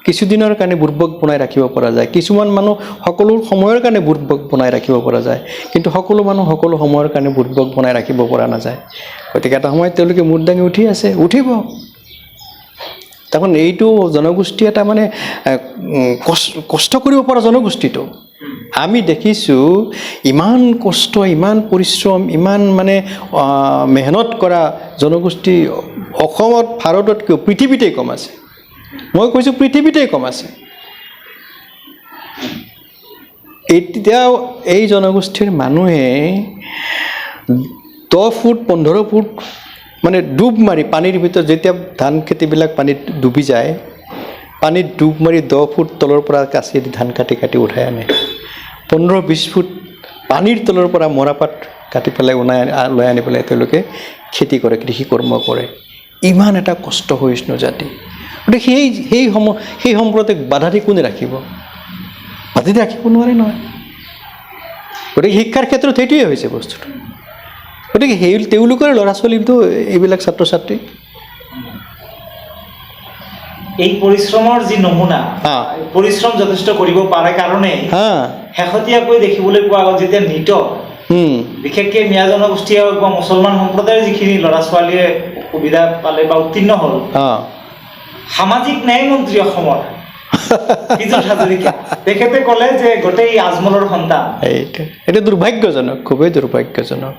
কিছুদিনৰ কাৰণে বুৰ্বক বনাই ৰাখিব পৰা যায়, কিছুমান মানুহ সকলো সময়ৰ কাৰণে বুৰ্বক বনাই ৰাখিব পৰা যায়, কিন্তু সকলো মানুহ সকলো সময়ৰ কাৰণে বুৰ্বক বনাই ৰাখিব পৰা নাযায়। গতিকে এটা সময়ত তেওঁলোকে মূৰ দাঙি উঠি আছে, উঠিব। তাৰমানে এইটো জনগোষ্ঠী এটা মানে কষ্ট কৰিব পৰা জনগোষ্ঠীটো আমি দেখিছোঁ। ইমান কষ্ট, ইমান পৰিশ্ৰম, ইমান মানে মেহনত কৰা জনগোষ্ঠী অসমত, ভাৰতত কিয়, পৃথিৱীতেই কম আছে। মই কৈছোঁ, পৃথিৱীতেই কম আছে। এতিয়াও এই জনগোষ্ঠীৰ মানুহে 10 ফুট, 15 ফুট মানে ডুব মাৰি পানীৰ ভিতৰত, যেতিয়া ধান খেতিবিলাক পানীত ডুবি যায়, পানীত ডুব মাৰি 10 ফুট তলৰ পৰা কাঁচিয়েদি ধান কাটি কাটি উঠাই আনে। 15-20 ফুট পানীৰ তলৰ পৰা মৰাপাত কাটি পেলাই ওলাই লৈ আনি পেলাই তেওঁলোকে খেতি কৰে, কৃষি কৰ্ম কৰে। ইমান এটা কষ্ট সহিষ্ণু জাতি। গতিকে সেই সেই সম সেই সম্প্ৰদায়ক বাধা দি কোনে ৰাখিব? বাধা দি ৰাখিব নোৱাৰে নহয়। গতিকে শিক্ষাৰ ক্ষেত্ৰত সেইটোৱে হৈছে বস্তুটো। গতিকে সেই তেওঁলোকৰ ল'ৰা ছোৱালীটো এইবিলাক ছাত্ৰ ছাত্ৰী। এই পৰিশ্ৰমৰ যি নমুনা, পৰিশ্ৰম যথেষ্ট কৰিব পাৰে কাৰণে শেহতীয়াকৈ দেখিবলৈ পোৱা গ'ল, যেতিয়া নীটত বিশেষকৈ মিয়া জনগোষ্ঠীয়ে হওক বা মুছলমান সম্প্ৰদায়ৰ যিখিনি ল'ৰা ছোৱালীয়ে সুবিধা পালে বা উত্তীৰ্ণ হ'ল, সামাজিক ন্যায় মন্ত্ৰী অসমৰ পীযুষ হাজৰিকা, তেখেতে ক'লে যে গোটেই আজমলৰ সন্তান। এইটো দুৰ্ভাগ্যজনক, খুবেই দুৰ্ভাগ্যজনক।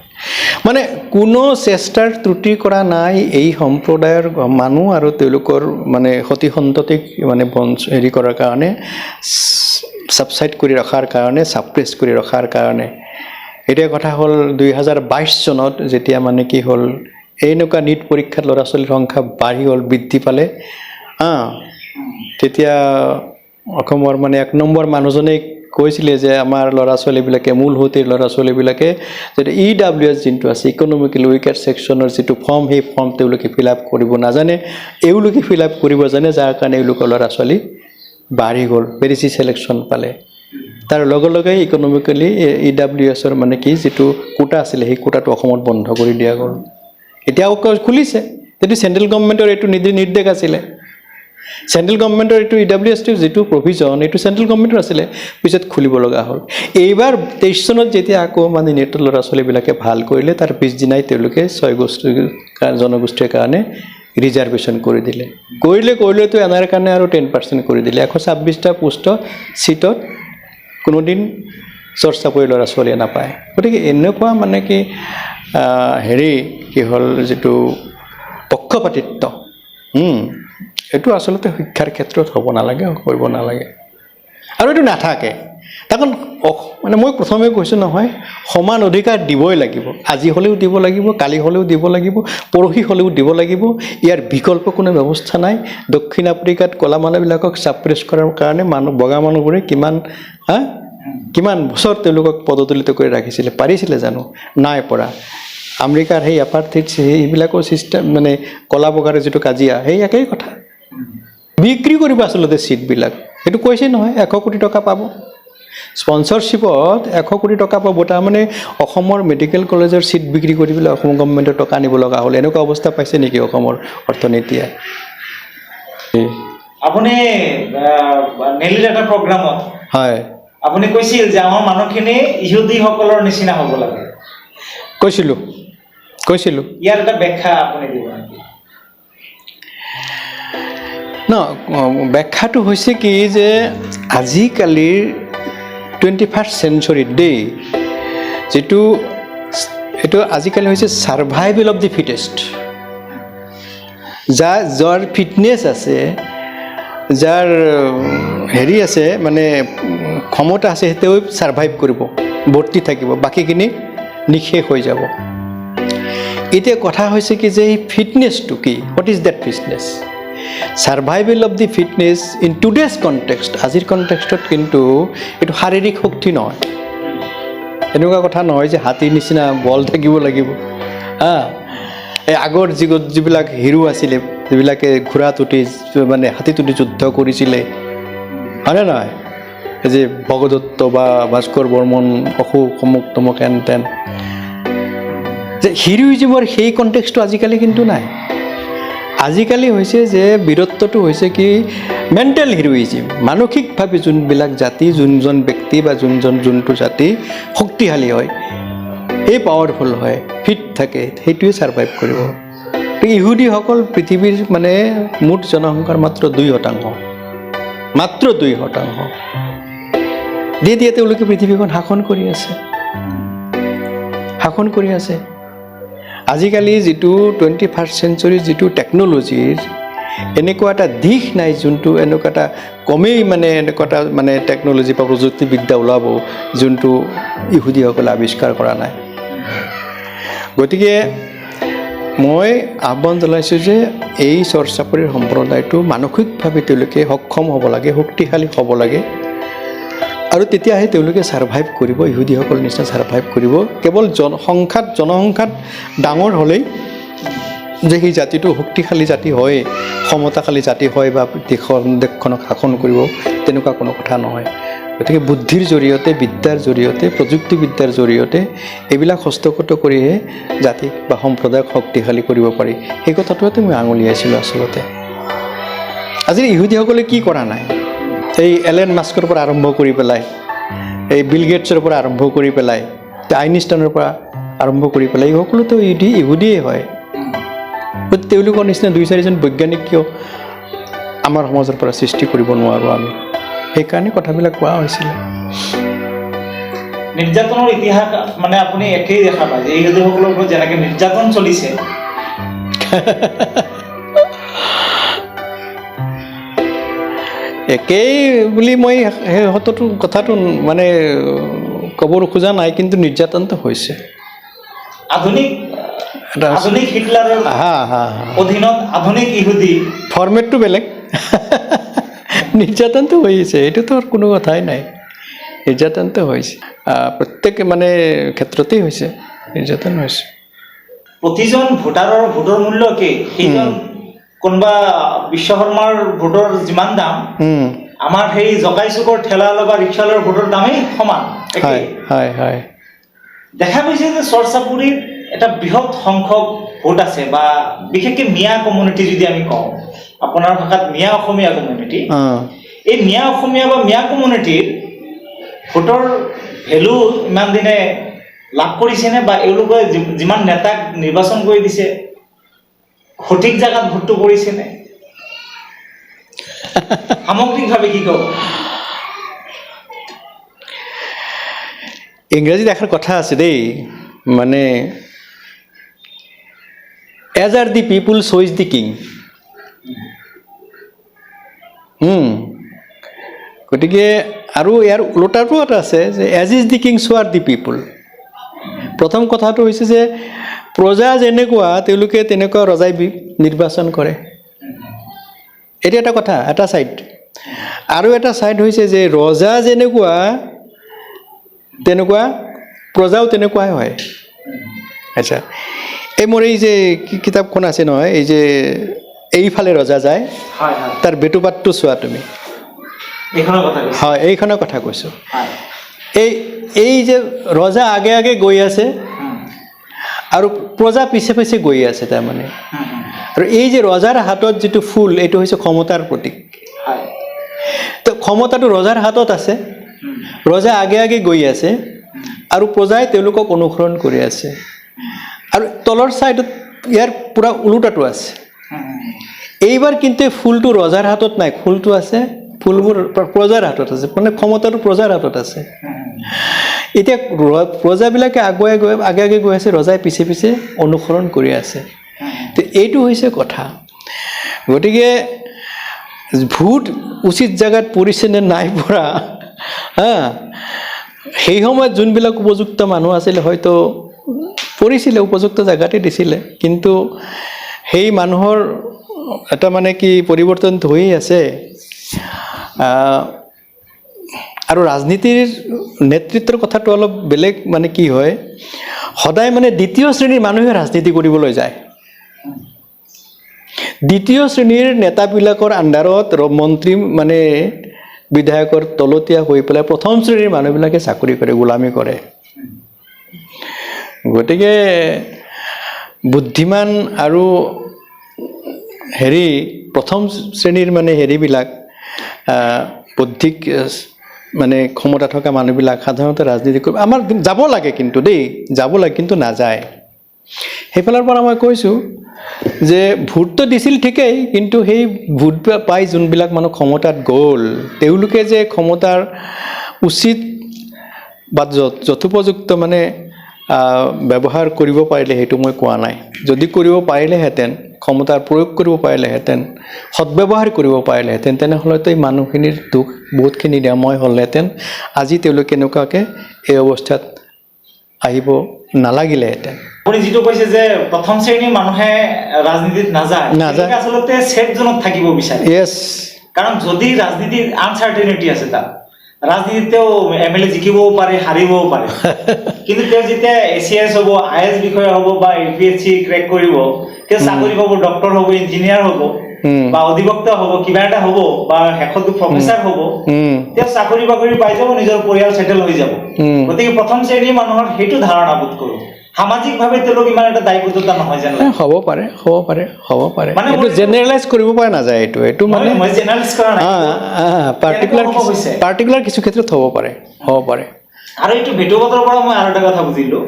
মানে কোনো চেষ্টাৰ ত্ৰুটি কৰা নাই এই সম্প্ৰদায়ৰ মানুহ আৰু তেওঁলোকৰ মানে সতি সন্ততিক মানে বঞ্চ হেৰি কৰাৰ কাৰণে, ছাবচাইড কৰি ৰখাৰ কাৰণে, ছাপ্ৰেছ কৰি ৰখাৰ কাৰণে। এতিয়া কথা হ'ল, 2022 চনত যেতিয়া মানে কি হ'ল, এনেকুৱা নীট পৰীক্ষাত ল'ৰা ছোৱালীৰ সংখ্যা বাঢ়ি গ'ল, বৃদ্ধি পালে, তেতিয়া অসমৰ মানে 1 নম্বৰ মানুহজনে কৈছিলে যে আমাৰ ল'ৰা ছোৱালীবিলাকে, মূল সুঁতিৰ ল'ৰা ছোৱালীবিলাকে যিটো ইডাব্লিউ এছ যোনটো আছে, ইকনমিকেল উইকাৰ ছেকশ্যনৰ যিটো ফৰ্ম, সেই ফৰ্ম তেওঁলোকে ফিল আপ কৰিব নাজানে, এওঁলোকে ফিল আপ কৰিব জানে, যাৰ কাৰণে এওঁলোকৰ ল'ৰা ছোৱালী বাঢ়ি গ'ল, বেছি চিলেকশ্যন পালে। তাৰ লগে লগে ইকনমিকেলি ইডাব্লিউ এছৰ মানে কি যিটো কোটা আছিলে, সেই কোটাটো অসমত বন্ধ কৰি দিয়া গ'ল। এতিয়াও খুলিছে। যিটো চেণ্ট্ৰেল গভৰ্ণমেণ্টৰ এইটো নিৰ্দেশ আছিলে, চেণ্ট্ৰেল গভৰ্ণমেণ্টৰ এইটো ইডাব্লিউ এছটোৰ যিটো প্ৰভিজন, এইটো চেণ্ট্ৰেল গভৰ্ণমেণ্টৰ আছিলে, পিছত খুলিব লগা হ'ল। এইবাৰ 23 চনত যেতিয়া আকৌ মানে নেটৰ ল'ৰা ছোৱালীবিলাকে ভাল কৰিলে, তাৰ পিছদিনাই তেওঁলোকে ছয় গোষ্ঠী জনগোষ্ঠীৰ কাৰণে ৰিজাৰ্ভেশ্যন কৰি দিলে। কৰিলেতো এনাৰ কাৰণে আৰু 10% কৰি দিলে। 126টা পোষ্টত, ছিটত কোনোদিন চৰ্চা কৰি ল'ৰা ছোৱালীয়ে নাপায়। গতিকে এনেকুৱা মানে কি হেৰি কি হ'ল, যিটো পক্ষপাতিত্ব, এইটো আচলতে শিক্ষাৰ ক্ষেত্ৰত হ'ব নালাগে, কৰিব নালাগে আৰু এইটো নাথাকে। কাৰণ মানে মই প্ৰথমে কৈছোঁ নহয়, সমান অধিকাৰ দিবই লাগিব। আজি হ'লেও দিব লাগিব, কালি হ'লেও দিব লাগিব, পৰহি হ'লেও দিব লাগিব। ইয়াৰ বিকল্প কোনো ব্যৱস্থা নাই। দক্ষিণ আফ্ৰিকাত ক'লা মানুহবিলাকক ছাপ্ৰেছ কৰাৰ কাৰণে মানুহ, বগা মানুহবোৰে কিমান বছৰ তেওঁলোকক পদদলিত কৰি ৰাখিছিলে, পাৰিছিলে জানো? নাই পৰা। আমেৰিকাৰ সেই এপাৰ্থিড সেইবিলাকৰ ছিষ্টেম, মানে ক'লা বগাৰ যিটো কাজিয়া, সেই একেই কথা। বিক্ৰী কৰিব আচলতে ছিটবিলাক, সেইটো কৈছে নহয়, 100 কোটি টকা পাব। স্পনচৰশ্বিপত 100 কোটি টকা পাব। তাৰমানে অসমৰ মেডিকেল কলেজৰ ছিট বিক্ৰী কৰি পেলাই অসম গভমেণ্টৰ টকা আনিব লগা হ'ল। এনেকুৱা অৱস্থা পাইছে নেকি অসমৰ অৰ্থনীতিয়ে? আপুনি নেলিৰ এটা প্ৰগ্ৰামত আপুনি কৈছিল যে আমাৰ মানুহখিনি ইহুদীসকলৰ নিচিনা হ'ব লাগে। কৈছিলোঁ, কৈছিলোঁ। ইয়াৰ এটা ব্যাখ্যা আপুনি দিব নেকি? ন, ব্যাখ্যাটো হৈছে কি যে আজিকালিৰ 21st চেঞ্চুৰীত দেই, যিটো এইটো আজিকালি হৈছে ছাৰ্ভাইভেল অফ the fittest. যাৰ ফিটনেছ আছে, যাৰ হেৰি আছে, মানে ক্ষমতা আছে, তেওঁ ছাৰ্ভাইভ কৰিব, বৰ্তি থাকিব, বাকীখিনি নিঃশেষ হৈ যাব। এতিয়া কথা হৈছে কি যে এই ফিটনেছটো কি? What is that fitness? Survival of the fitness in today's context, আজিৰ কনটেক্সটত কিন্তু এইটো শাৰীৰিক শক্তি নহয়। এনেকুৱা কথা নহয় যে হাতীৰ নিচিনা বল থাকিব লাগিব। হা, এই আগৰ যুগত যিবিলাক হিৰো আছিলে, যিবিলাকে ঘোঁৰাত উঠি, মানে হাতীত উঠি যুদ্ধ কৰিছিলে, হয়নে নহয়? এই যে ভগদত্ত বা ভাস্কৰ বৰ্মন, অশোক, অমুক তমুক, হেন তেন, যে হিৰোইজিমৰ সেই কনটেক্সটটো আজিকালি কিন্তু নাই। আজিকালি হৈছে যে বীৰত্বটো হৈছে কি মেণ্টেল হিৰোইজিম। মানসিকভাৱে যোনবিলাক জাতি, যোনজন ব্যক্তি বা যোনজন যোনটো জাতি শক্তিশালী হয়, এই পাৱাৰফুল হয়, ফিট থাকে, সেইটোৱে ছাৰ্ভাইভ কৰিব। তো ইহুদীসকল পৃথিৱীৰ মানে মুঠ জনসংখ্যাৰ মাত্ৰ 2%, মাত্ৰ 2% দিয়ে দিয়ে তেওঁলোকে পৃথিৱীখন শাসন কৰি আছে, শাসন কৰি আছে। আজিকালি যিটো 21st চেঞ্চুৰীৰ যিটো টেকন'লজিৰ এনেকুৱা এটা দিশ নাই যোনটো এনেকুৱা এটা কমেই মানে এনেকুৱা এটা মানে টেকন'লজি বা প্ৰযুক্তিবিদ্যা ওলাব যোনটো ইহুদীসকলে আৱিষ্কাৰ কৰা নাই। গতিকে মই আহ্বান জনাইছোঁ যে এই চৰ চাপৰিৰ সম্প্ৰদায়টো মানসিকভাৱে তেওঁলোকে সক্ষম হ'ব লাগে, শক্তিশালী হ'ব লাগে আৰু তেতিয়াহে তেওঁলোকে ছাৰ্ভাইভ কৰিব, ইহুদীসকলৰ নিচিনা ছাৰ্ভাইভ কৰিব। কেৱল জনসংখ্যাত ডাঙৰ হ'লেই যে সেই জাতিটো শক্তিশালী জাতি হয়, ক্ষমতাশালী জাতি হয় বা দেশখনক শাসন কৰিব, তেনেকুৱা কোনো কথা নহয়। গতিকে বুদ্ধিৰ জৰিয়তে, বিদ্যাৰ জৰিয়তে, প্ৰযুক্তিবিদ্যাৰ জৰিয়তে এইবিলাক হস্তগত কৰিহে জাতিক বা সম্প্ৰদায়ক শক্তিশালী কৰিব পাৰি। সেই কথাটোতে মই আঙুলিয়াইছিলোঁ আচলতে। আজি ইহুদীসকলে কি কৰা নাই? এই এলেন মাস্কৰ পৰা আৰম্ভ কৰি পেলাই, এই বিল গেটছৰ পৰা আৰম্ভ কৰি পেলাই, আইনষ্টাইনৰ পৰা আৰম্ভ কৰি পেলাই, এই সকলোতো ইহুদীয়ে হয়। গতিকে তেওঁলোকৰ নিচিনা দুই চাৰিজন বৈজ্ঞানিক কিয় আমাৰ সমাজৰ পৰা সৃষ্টি কৰিব নোৱাৰোঁ আমি? সেইকাৰণে কথাবিলাক কোৱা হৈছিলে। নিৰ্যাতনৰ ইতিহাস মানে আপুনি একেই দেখা পায় যে ইহুদীসকলৰ ওপৰত যেনেকে নিৰ্যাতন চলিছে। একেই বুলি মই সেই সতটো কথাটো মানে ক'ব খোজা নাই, কিন্তু নিৰ্যাতনটো হৈছে। আধুনিক আধুনিক হিটলাৰৰ হা হা হা অধীনত আধুনিক ইহুদী। ফৰ্মেটটো বেলেগ, নিৰ্যাতনটো হৈছে, এইটোতো আৰু কোনো কথাই নাই। নিৰ্যাতনটো হৈছে, প্ৰত্যেক মানে ক্ষেত্ৰতেই হৈছে, নিৰ্যাতন হৈছে। প্ৰতিজন ভোটাৰৰ ভোটৰ মূল্য একেই। সেইজন কোনোবা বিশ্ব শৰ্মাৰ ভোটৰ যিমান দাম, আমাৰ সেই জকাই চুকৰ ঠেলাৱালা বা ৰিক্সাৱালাৰ ভোটৰ দামেই সমান, একেই। হয় হয় হয় দেখা গৈছে যে চৰ চাপৰিত এটা বৃহৎ সংখ্যক ভোট আছে বা বিশেষকে মিয়া কমিউনিটি যদি আমি কওঁ, আপোনাৰ ভাষাত মিয়া অসমীয়া কমিউনিটি, এই মিয়া অসমীয়া বা মিয়া কমিউনিটিৰ ভোটৰ ভেলু ইমান দিনে লাভ কৰিছেনে বা এওঁলোকে যিমান নেতাক নিৰ্বাচন কৰি দিছে, সঠিক জাগাত ভোটটো কৰিছেনে? সামগ্ৰিকভাৱে কি ক'ব? ইংৰাজীত এষাৰ কথা আছে দেই, মানে as are the people so is the king. গতিকে আৰু ইয়াৰ ওলোটাটো এটা আছে যে as is the king so are the people. প্ৰথম কথাটো হৈছে যে প্ৰজা যেনেকুৱা, তেওঁলোকে তেনেকুৱা ৰজাই নিৰ্বাচন কৰে। এইটো এটা কথা, এটা ছাইড। আৰু এটা ছাইড হৈছে যে ৰজা যেনেকুৱা তেনেকুৱা প্ৰজাও তেনেকুৱাই হয়। আচ্ছা, এই মোৰ এই যে কিতাপখন আছে নহয়, এই যে এইফালে ৰজা যায়, হয় হয় তাৰ বেটুপাতটো চোৱা তুমি। এইখনৰ কথা কৈছা? হয়, এইখনৰ কথা কৈছোঁ। এই এই যে ৰজা আগে আগে গৈ আছে আৰু প্ৰজা পিছে পিছে গৈ আছে তাৰমানে। আৰু এই যে ৰজাৰ হাতত যিটো ফুল, এইটো হৈছে ক্ষমতাৰ প্ৰতীক। তো ক্ষমতাটো ৰজাৰ হাতত আছে, ৰজা আগে আগে গৈ আছে আৰু প্ৰজাই তেওঁলোকক অনুসৰণ কৰি আছে। আৰু তলৰ ছাইডত ইয়াৰ পূৰা ওলোটাটো আছে। এইবাৰ কিন্তু এই ফুলটো ৰজাৰ হাতত নাই, ফুলটো আছে, ফুলবোৰ প্ৰজাৰ হাতত আছে, মানে ক্ষমতাটো প্ৰজাৰ হাতত আছে। এতিয়া প্ৰজাবিলাকে আগুৱাই গৈ আগে আগে গৈ আছে, ৰজাই পিছে পিছে অনুসৰণ কৰি আছে। তো এইটো হৈছে কথা। গতিকে ভোট উচিত জেগাত পৰিছে নে নাই পৰা, হা, সেই সময়ত যোনবিলাক উপযুক্ত মানুহ আছিলে হয়তো পৰিছিলে, উপযুক্ত জেগাতে দিছিলে, কিন্তু সেই মানুহৰ এটা মানে কি পৰিৱৰ্তন হৈয়ে আছে। আৰু ৰাজনীতিৰ নেতৃত্বৰ কথাটো অলপ বেলেগ, মানে কি হয়, সদায় মানে দ্বিতীয় শ্ৰেণীৰ মানুহে ৰাজনীতি কৰিবলৈ যায়। দ্বিতীয় শ্ৰেণীৰ নেতাবিলাকৰ আণ্ডাৰত মন্ত্ৰী মানে বিধায়কৰ তলতীয়া হৈ পেলাই প্ৰথম শ্ৰেণীৰ মানুহবিলাকে চাকৰি কৰে, গোলামী কৰে। গতিকে বুদ্ধিমান আৰু হেৰি প্ৰথম শ্ৰেণীৰ মানে হেৰিবিলাক বৌদ্ধিক মানে ক্ষমতা থকা মানুহবিলাক সাধাৰণতে ৰাজনীতি কৰিব আমাৰ যাব লাগে, কিন্তু দেই, যাব লাগে, কিন্তু নাযায়। সেইফালৰ পৰা মই কৈছোঁ যে ভোটটো দিছিল ঠিকেই, কিন্তু সেই ভোট পাই যোনবিলাক মানুহ ক্ষমতাত গ'ল, তেওঁলোকে যে ক্ষমতাৰ উচিত বা যথোপযুক্ত মানে ব্যৱহাৰ কৰিব পাৰিলে সেইটো মই কোৱা নাই। যদি কৰিব পাৰিলেহেঁতেন, ক্ষমতাৰ প্ৰয়োগ কৰিব পাৰিলেহেঁতেন, সদ্ব্যৱহাৰ কৰিব পাৰিলেহেঁতেন, তেনেহ'লেতো এই মানুহখিনিৰ দুখ বহুতখিনি নিৰাময় হ'লহেঁতেন। আজি তেওঁলোক এনেকুৱাকৈ এই অৱস্থাত আহিব নালাগিলেহেঁতেন। আপুনি যিটো কৈছে যে প্ৰথম শ্ৰেণীৰ মানুহে ৰাজনীতিত নাযায়, নাযায়। তেওঁলোকে আচলতে ছেফ জোনত থাকিব বিচাৰে। কাৰণ যদি ৰাজনীতিত আনচাৰ্টেনিটি আছে, তাত ৰাজনীতিত তেওঁ এম এল এ জিকিবও পাৰে, হাৰিবও পাৰে, কিন্তু তেওঁ যেতিয়া এ চি এছ হ'ব, I S বিষয়া হ'ব বা A P S C crack কৰিব, তেওঁ চাকৰি পাব, ডক্টৰ হ'ব, ইঞ্জিনিয়াৰ হ'ব বা অধিবক্তা হ'ব, কিবা এটা হ'ব বা শেষত প্ৰফেচাৰ হ'ব, তেওঁ চাকৰি বাকৰি পাই যাব, নিজৰ পৰিয়াল চেটেল হৈ যাব। গতিকে প্ৰথম শ্ৰেণীৰ মানুহৰ সেইটো ধাৰণা বোধ কৰো সামাজিকভাৱে তেওঁলোক ইমান এটা দায়বদ্ধতা নহয় যেন লাগে। হ'ব পাৰে, হ'ব পাৰে, হ'ব পাৰে। মানে এইটো জেনেৰেলাইজ কৰিব পৰা নাযায়। এইটো মানে মই জেনেৰেলাইজ কৰা নাই। পাৰ্টিকুলাৰ তেনেকুৱা হ'ব হৈছে। পাৰ্টিকুলাৰ কিছু ক্ষেত্ৰত হ'ব পাৰে, হ'ব পাৰে। আৰু এইটো ভেটুপতৰ পৰা মই আৰু এটা কথা বুজিলো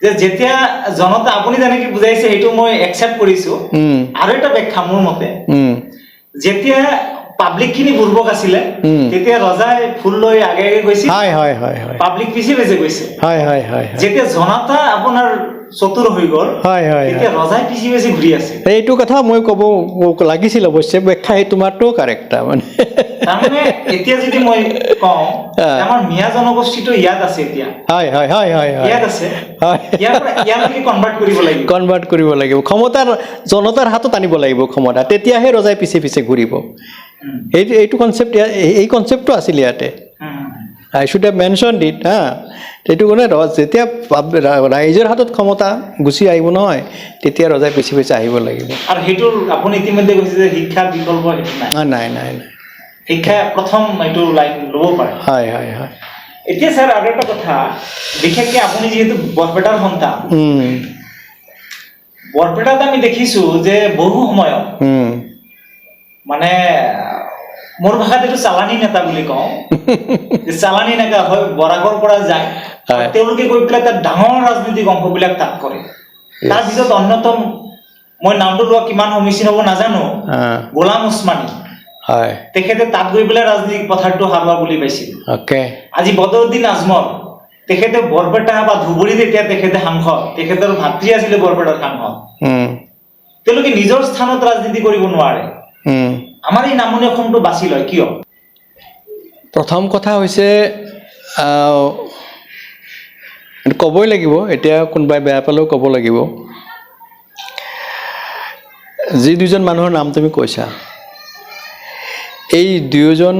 যে যেতিয়া জনতা, আপুনি যেনেকে বুজাইছে সেইটো মই একচেপ্ট কৰিছো। আৰু এটা ব্যাখ্যা মোৰ মতে, যেতিয়া পাব্লিক খিনি বুৰ্বক আছিলে, তেতিয়া ৰজাই ফুল লৈ আগে আগে গৈছিল, হয় হয় হয় হয় পাব্লিক পিছে পিছে গৈছে। হয় হয় হয় হয় যেতিয়া জনতা আপোনাৰ চতুৰ হৈ গ'ল, হয় হয় তেতিয়া ৰজাই পিছে পিছে ঘূৰি আছে। এইটো কথা মই ক'ব লাগিছিল অৱশ্যে, ব্যাখ্যা সেই তোমাৰটোও কাৰেক্ট তাৰমানে। তাৰমানে এতিয়া যদি মই কওঁ, আমাৰ মিয়া জনগোষ্ঠীটো ইয়াত আছে এতিয়া, হয় হয় হয় হয় হয় ইয়াত আছে, ইয়াৰ পৰা ইয়ালৈকে কনভাৰ্ট কৰিব লাগিব। কনভাৰ্ট কৰিব লাগিব, ক্ষমতাৰ জনতাৰ হাতত আনিব লাগিব ক্ষমতা, তেতিয়াহে ৰজাই পিছে পিছে ঘূৰিব। এইটো কনচেপ্ট, এই কনচেপ্টটো আছিল ইয়াতে। I should have mention it. হা, সেইটো কাৰণে যেতিয়া ৰাইজৰ হাতত ক্ষমতা গুচি আহিব নহয়, তেতিয়া ৰজাই পিছে পিছে আহিব লাগিব। আৰু সেইটোৰ আপুনি ইতিমধ্যে কৈছে যে শিক্ষাৰ বিকল্প সেইটো নাই। নাই নাই নাই। শিক্ষা প্ৰথম এইটো লাইন ল'ব পাৰে। হয় হয় হয় এতিয়া ছাৰ আৰু এটা কথা, বিশেষকে আপুনি যিহেতু বৰপেটাৰ সন্তান, বৰপেটাত আমি দেখিছো যে বহু সময়ত মানে মোৰ ভাষাত এইটো চালানী নেতা বুলি কওঁ, যে চালানী নেতা হয় বৰাকৰ পৰা যায়, তেওঁলোকে গৈ পেলাই তাত ডাঙৰ ৰাজনৈতিক অংশবিলাক তাত কৰে। তাৰপিছত অন্যতম, মই নামটো লোৱা কিমান সমীচীন হ'ব নাজানো, গোলাম ওচমানী, তেখেতে তাত গৈ পেলাই ৰাজনৈতিক পথাৰটো হাৰোৱা বুলি পাইছিল। আজি বদৰুদ্দিন আজমল, তেখেতে বৰপেটা বা ধুবুৰীত এতিয়া তেখেতে সাংসদ, তেখেতৰ ভাতৃ আছিলে বৰপেটাৰ সাংসদ। তেওঁলোকে নিজৰ স্থানত ৰাজনীতি কৰিব নোৱাৰে। আমাৰ এই নামনি অসমটো বাছি লয় কিয়? প্ৰথম কথা হৈছে, ক'বই লাগিব এতিয়া, কোনোবাই বেয়া পালেও ক'ব লাগিব। যি দুজন মানুহৰ নাম তুমি কৈছা, এই দুয়োজন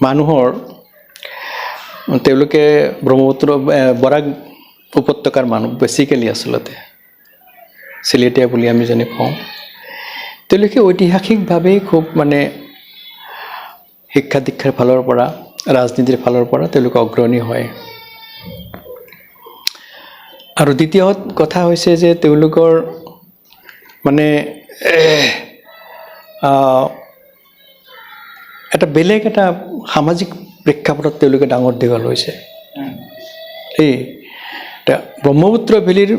মানুহৰ তেওঁলোকে ব্ৰহ্মপুত্ৰ বৰাক উপত্যকাৰ মানুহ, বেচিকেলি আচলতে চিলেটীয়া বুলি আমি যেনে কওঁ। তেওঁলোকে ঐতিহাসিকভাৱেই খুব মানে শিক্ষা দীক্ষাৰ ফালৰ পৰা, ৰাজনীতিৰ ফালৰ পৰা তেওঁলোক অগ্ৰণী হয়। আৰু দ্বিতীয়ত কথা হৈছে যে তেওঁলোকৰ মানে এটা বেলেগ এটা সামাজিক প্ৰেক্ষাপটত তেওঁলোকে ডাঙৰ দীঘল হৈছে। এই এতিয়া ব্ৰহ্মপুত্ৰ ভেলীৰ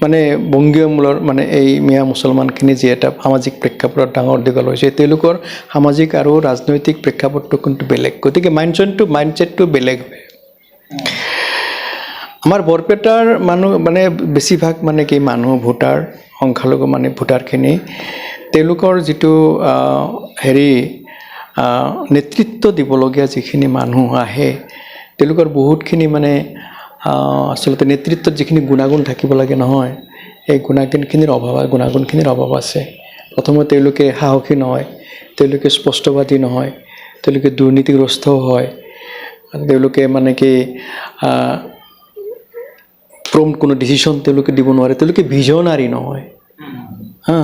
মানে বংগীয় মূলৰ মানে এই মিয়া মুছলমানখিনি যি এটা সামাজিক প্ৰেক্ষাপটত ডাঙৰ দীঘল হৈছে, তেওঁলোকৰ সামাজিক আৰু ৰাজনৈতিক প্ৰেক্ষাপটটো কিন্তু বেলেগ। গতিকে মাইণ্ডছেটটো বেলেগ হয়। আমাৰ বৰপেটাৰ মানুহ মানে বেছিভাগ মানে কি মানুহ ভোটাৰ, সংখ্যালঘু মানে ভোটাৰখিনি, তেওঁলোকৰ যিটো হেৰি নেতৃত্ব দিবলগীয়া যিখিনি মানুহ আহে, তেওঁলোকৰ বহুতখিনি মানে আচলতে নেতৃত্বত যিখিনি গুণাগুণ থাকিব লাগে নহয়, এই গুণাগুণখিনিৰ অভাৱ আছে। প্ৰথমতে তেওঁলোকে সাহসী নহয়, তেওঁলোকে স্পষ্টবাদী নহয়, তেওঁলোকে দুৰ্নীতিগ্ৰস্তও হয়। তেওঁলোকে মানে কি প্ৰম্পট কোনো ডিচিশ্যন তেওঁলোকে দিব নোৱাৰে, তেওঁলোকে ভিজনাৰী নহয়। হা,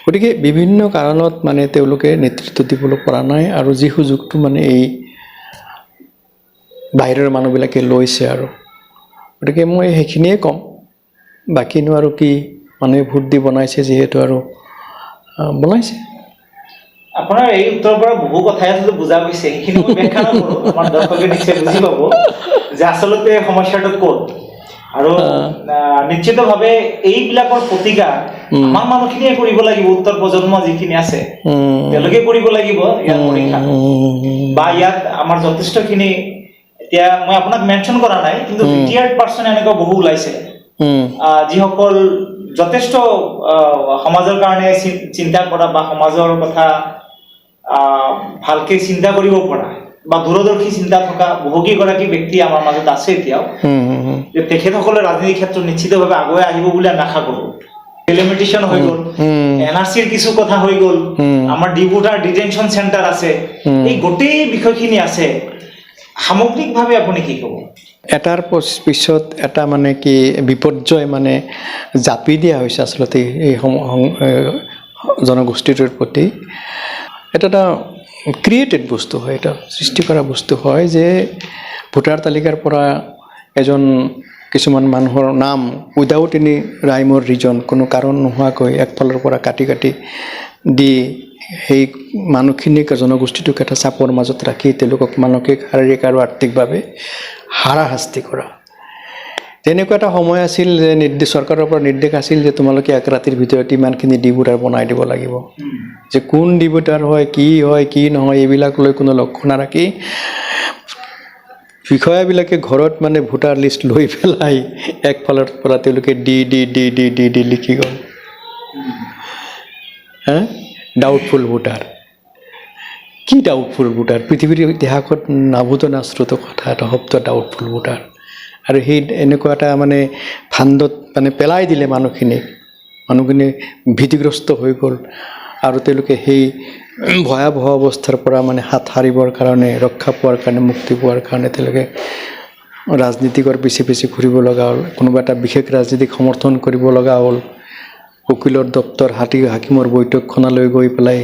গতিকে বিভিন্ন কাৰণত মানে তেওঁলোকে নেতৃত্ব দিবলৈ পৰা নাই আৰু যি সুযোগটো মানে এই বাহিৰৰ মানুহবিলাকে লৈছে। আৰু গতিকে মই সেইখিনিয়ে ক'ম, বাকীনো আৰু কি? মানুহে ভোট দি বনাইছে যিহেতু আৰু বনাইছে। আপোনাৰ এই উত্তৰৰ পৰা বহু কথাই আচলতে বুজা গৈছে। সেইখিনি মই ব্যাখ্যা নকৰোঁ, আমাৰ দৰ্শকে নিশ্চয় বুজি পাব যে আচলতে সমস্যাটো ক'ত। আৰু নিশ্চিতভাৱে এইবিলাকৰ প্ৰতিকাৰ আমাৰ মানুহখিনিয়ে কৰিব লাগিব। উত্তৰ প্ৰজন্ম যিখিনি আছে, তেওঁলোকে কৰিব লাগিব ইয়াৰ পৰীক্ষা। বা ইয়াত আমাৰ যথেষ্টখিনি, এতিয়া মই আপোনাক মেনশ্যন কৰা নাই, কিন্তু ৰিটায়াৰ্ড পাৰ্চন এনেকুৱা বহু ওলাইছে, যিসকল যথেষ্ট সমাজৰ কাৰণে চিন্তা কৰা বা সমাজৰ কথা ভালকে চিন্তা কৰিব পৰা বা দূৰদৰ্শী চিন্তা থকা বহুকেইগৰাকী ব্যক্তি আমাৰ মাজত আছে এতিয়াও, যে তেখেতসকলে ৰাজনীতিৰ ক্ষেত্ৰত নিশ্চিতভাৱে আগুৱাই আহিব বুলি আমি আশা কৰোঁ। ডিলিমিটেশ্যন হৈ গ'ল, এনআৰচিৰ কিছু কথা হৈ গ'ল, আমাৰ ডি ভোটাৰ ডিটেনশ্যন চেণ্টাৰ আছে, এই গোটেই বিষয়খিনি আছে। সামগ্ৰিকভাৱে আপুনি কি ক'ব? এটাৰ পিছত এটা মানে কি বিপৰ্যয় মানে জাপি দিয়া হৈছে আচলতে এই জনগোষ্ঠীটোৰ প্ৰতি। এটা এটা ক্ৰিয়েটেড বস্তু হয়, এটা সৃষ্টি কৰা বস্তু হয় যে ভোটাৰ তালিকাৰ পৰা এজন কিছুমান মানুহৰ নাম without any rhyme or reason, কোনো কাৰণ নোহোৱাকৈ একফালৰ পৰা কাটি কাটি দি সেই মানুহখিনিক, জনগোষ্ঠীটোক এটা চাপৰ মাজত ৰাখি তেওঁলোকক মানসিক, শাৰীৰিক আৰু আৰ্থিকভাৱে হাৰাশাস্তি কৰা। তেনেকুৱা এটা সময় আছিল যে চৰকাৰৰ পৰা নিৰ্দেশ আছিল যে তোমালোকে এক ৰাতিৰ ভিতৰত ইমানখিনি ডি ভোটাৰ বনাই দিব লাগিব। যে কোন ডি ভোটাৰ হয়, কি হয়, কি নহয়, এইবিলাক লৈ কোনো লক্ষ্য নাৰাখি বিষয়াবিলাকে ঘৰত মানে ভোটাৰ লিষ্ট লৈ পেলাই একফালৰ পৰা তেওঁলোকে D D D D D D লিখি গ'ল। হা, ডাউটফুল ভোটাৰ। কি ডাউটফুল ভোটাৰ? পৃথিৱীৰ ইতিহাসত নাভূত নাশ্ৰুত কথা এটা শব্দ ডাউটফুল ভোটাৰ। আৰু সেই এনেকুৱা এটা মানে ফান্দত মানে পেলাই দিলে মানুহখিনিক। মানুহখিনি ভীতিগ্ৰস্ত হৈ গ'ল আৰু তেওঁলোকে সেই ভয়াৱহ অৱস্থাৰ পৰা মানে হাত সাৰিবৰ কাৰণে, ৰক্ষা পোৱাৰ কাৰণে, মুক্তি পোৱাৰ কাৰণে তেওঁলোকে ৰাজনীতিকৰ পিছে পিছে ঘূৰিব লগা হ'ল, কোনোবা এটা বিশেষ ৰাজনীতিক সমৰ্থন কৰিব লগা হ'ল, উকিলৰ দপ্তৰ, হাতী হাকিমৰ বৈঠকখনালৈ গৈ পেলাই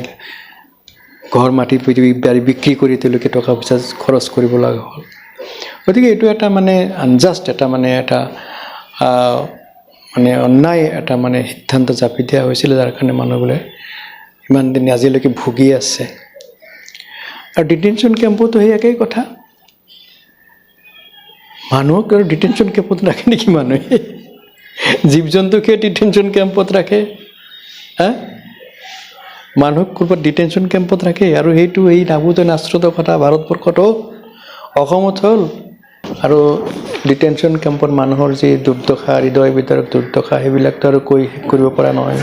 ঘৰ মাটি বাৰী বিক্ৰী কৰি তেওঁলোকে টকা পইচা খৰচ কৰিব লগা হ'ল। গতিকে এইটো এটা মানে আনজাষ্ট এটা মানে এটা মানে অন্যায় এটা মানে সিদ্ধান্ত জাপি দিয়া হৈছিলে, যাৰ কাৰণে মানুহবোৰে ইমান দিন আজিলৈকে ভুগি আছে। আৰু ডিটেনশ্যন কেম্পতো সেই একেই কথা। মানুহক আৰু ডিটেনশ্যন কেম্পত ৰাখে নেকি মানুহে? জীৱ জন্তুকহে ডিটেনশ্যন কেম্পত ৰাখে। হা, মানুহক ক'ৰবাত ডিটেনশ্যন কেম্পত ৰাখে? আৰু সেইটো এই নাভূত নাশ্ৰুত কথা ভাৰতবৰ্ষত হওক, অসমত হ'ল। আৰু ডিটেনশ্যন কেম্পত মানুহৰ যি দুৰ্দশা, হৃদয় বিদাৰক দুৰ্দশা, সেইবিলাকতো আৰু কৈ শেষ কৰিব পৰা নহয়।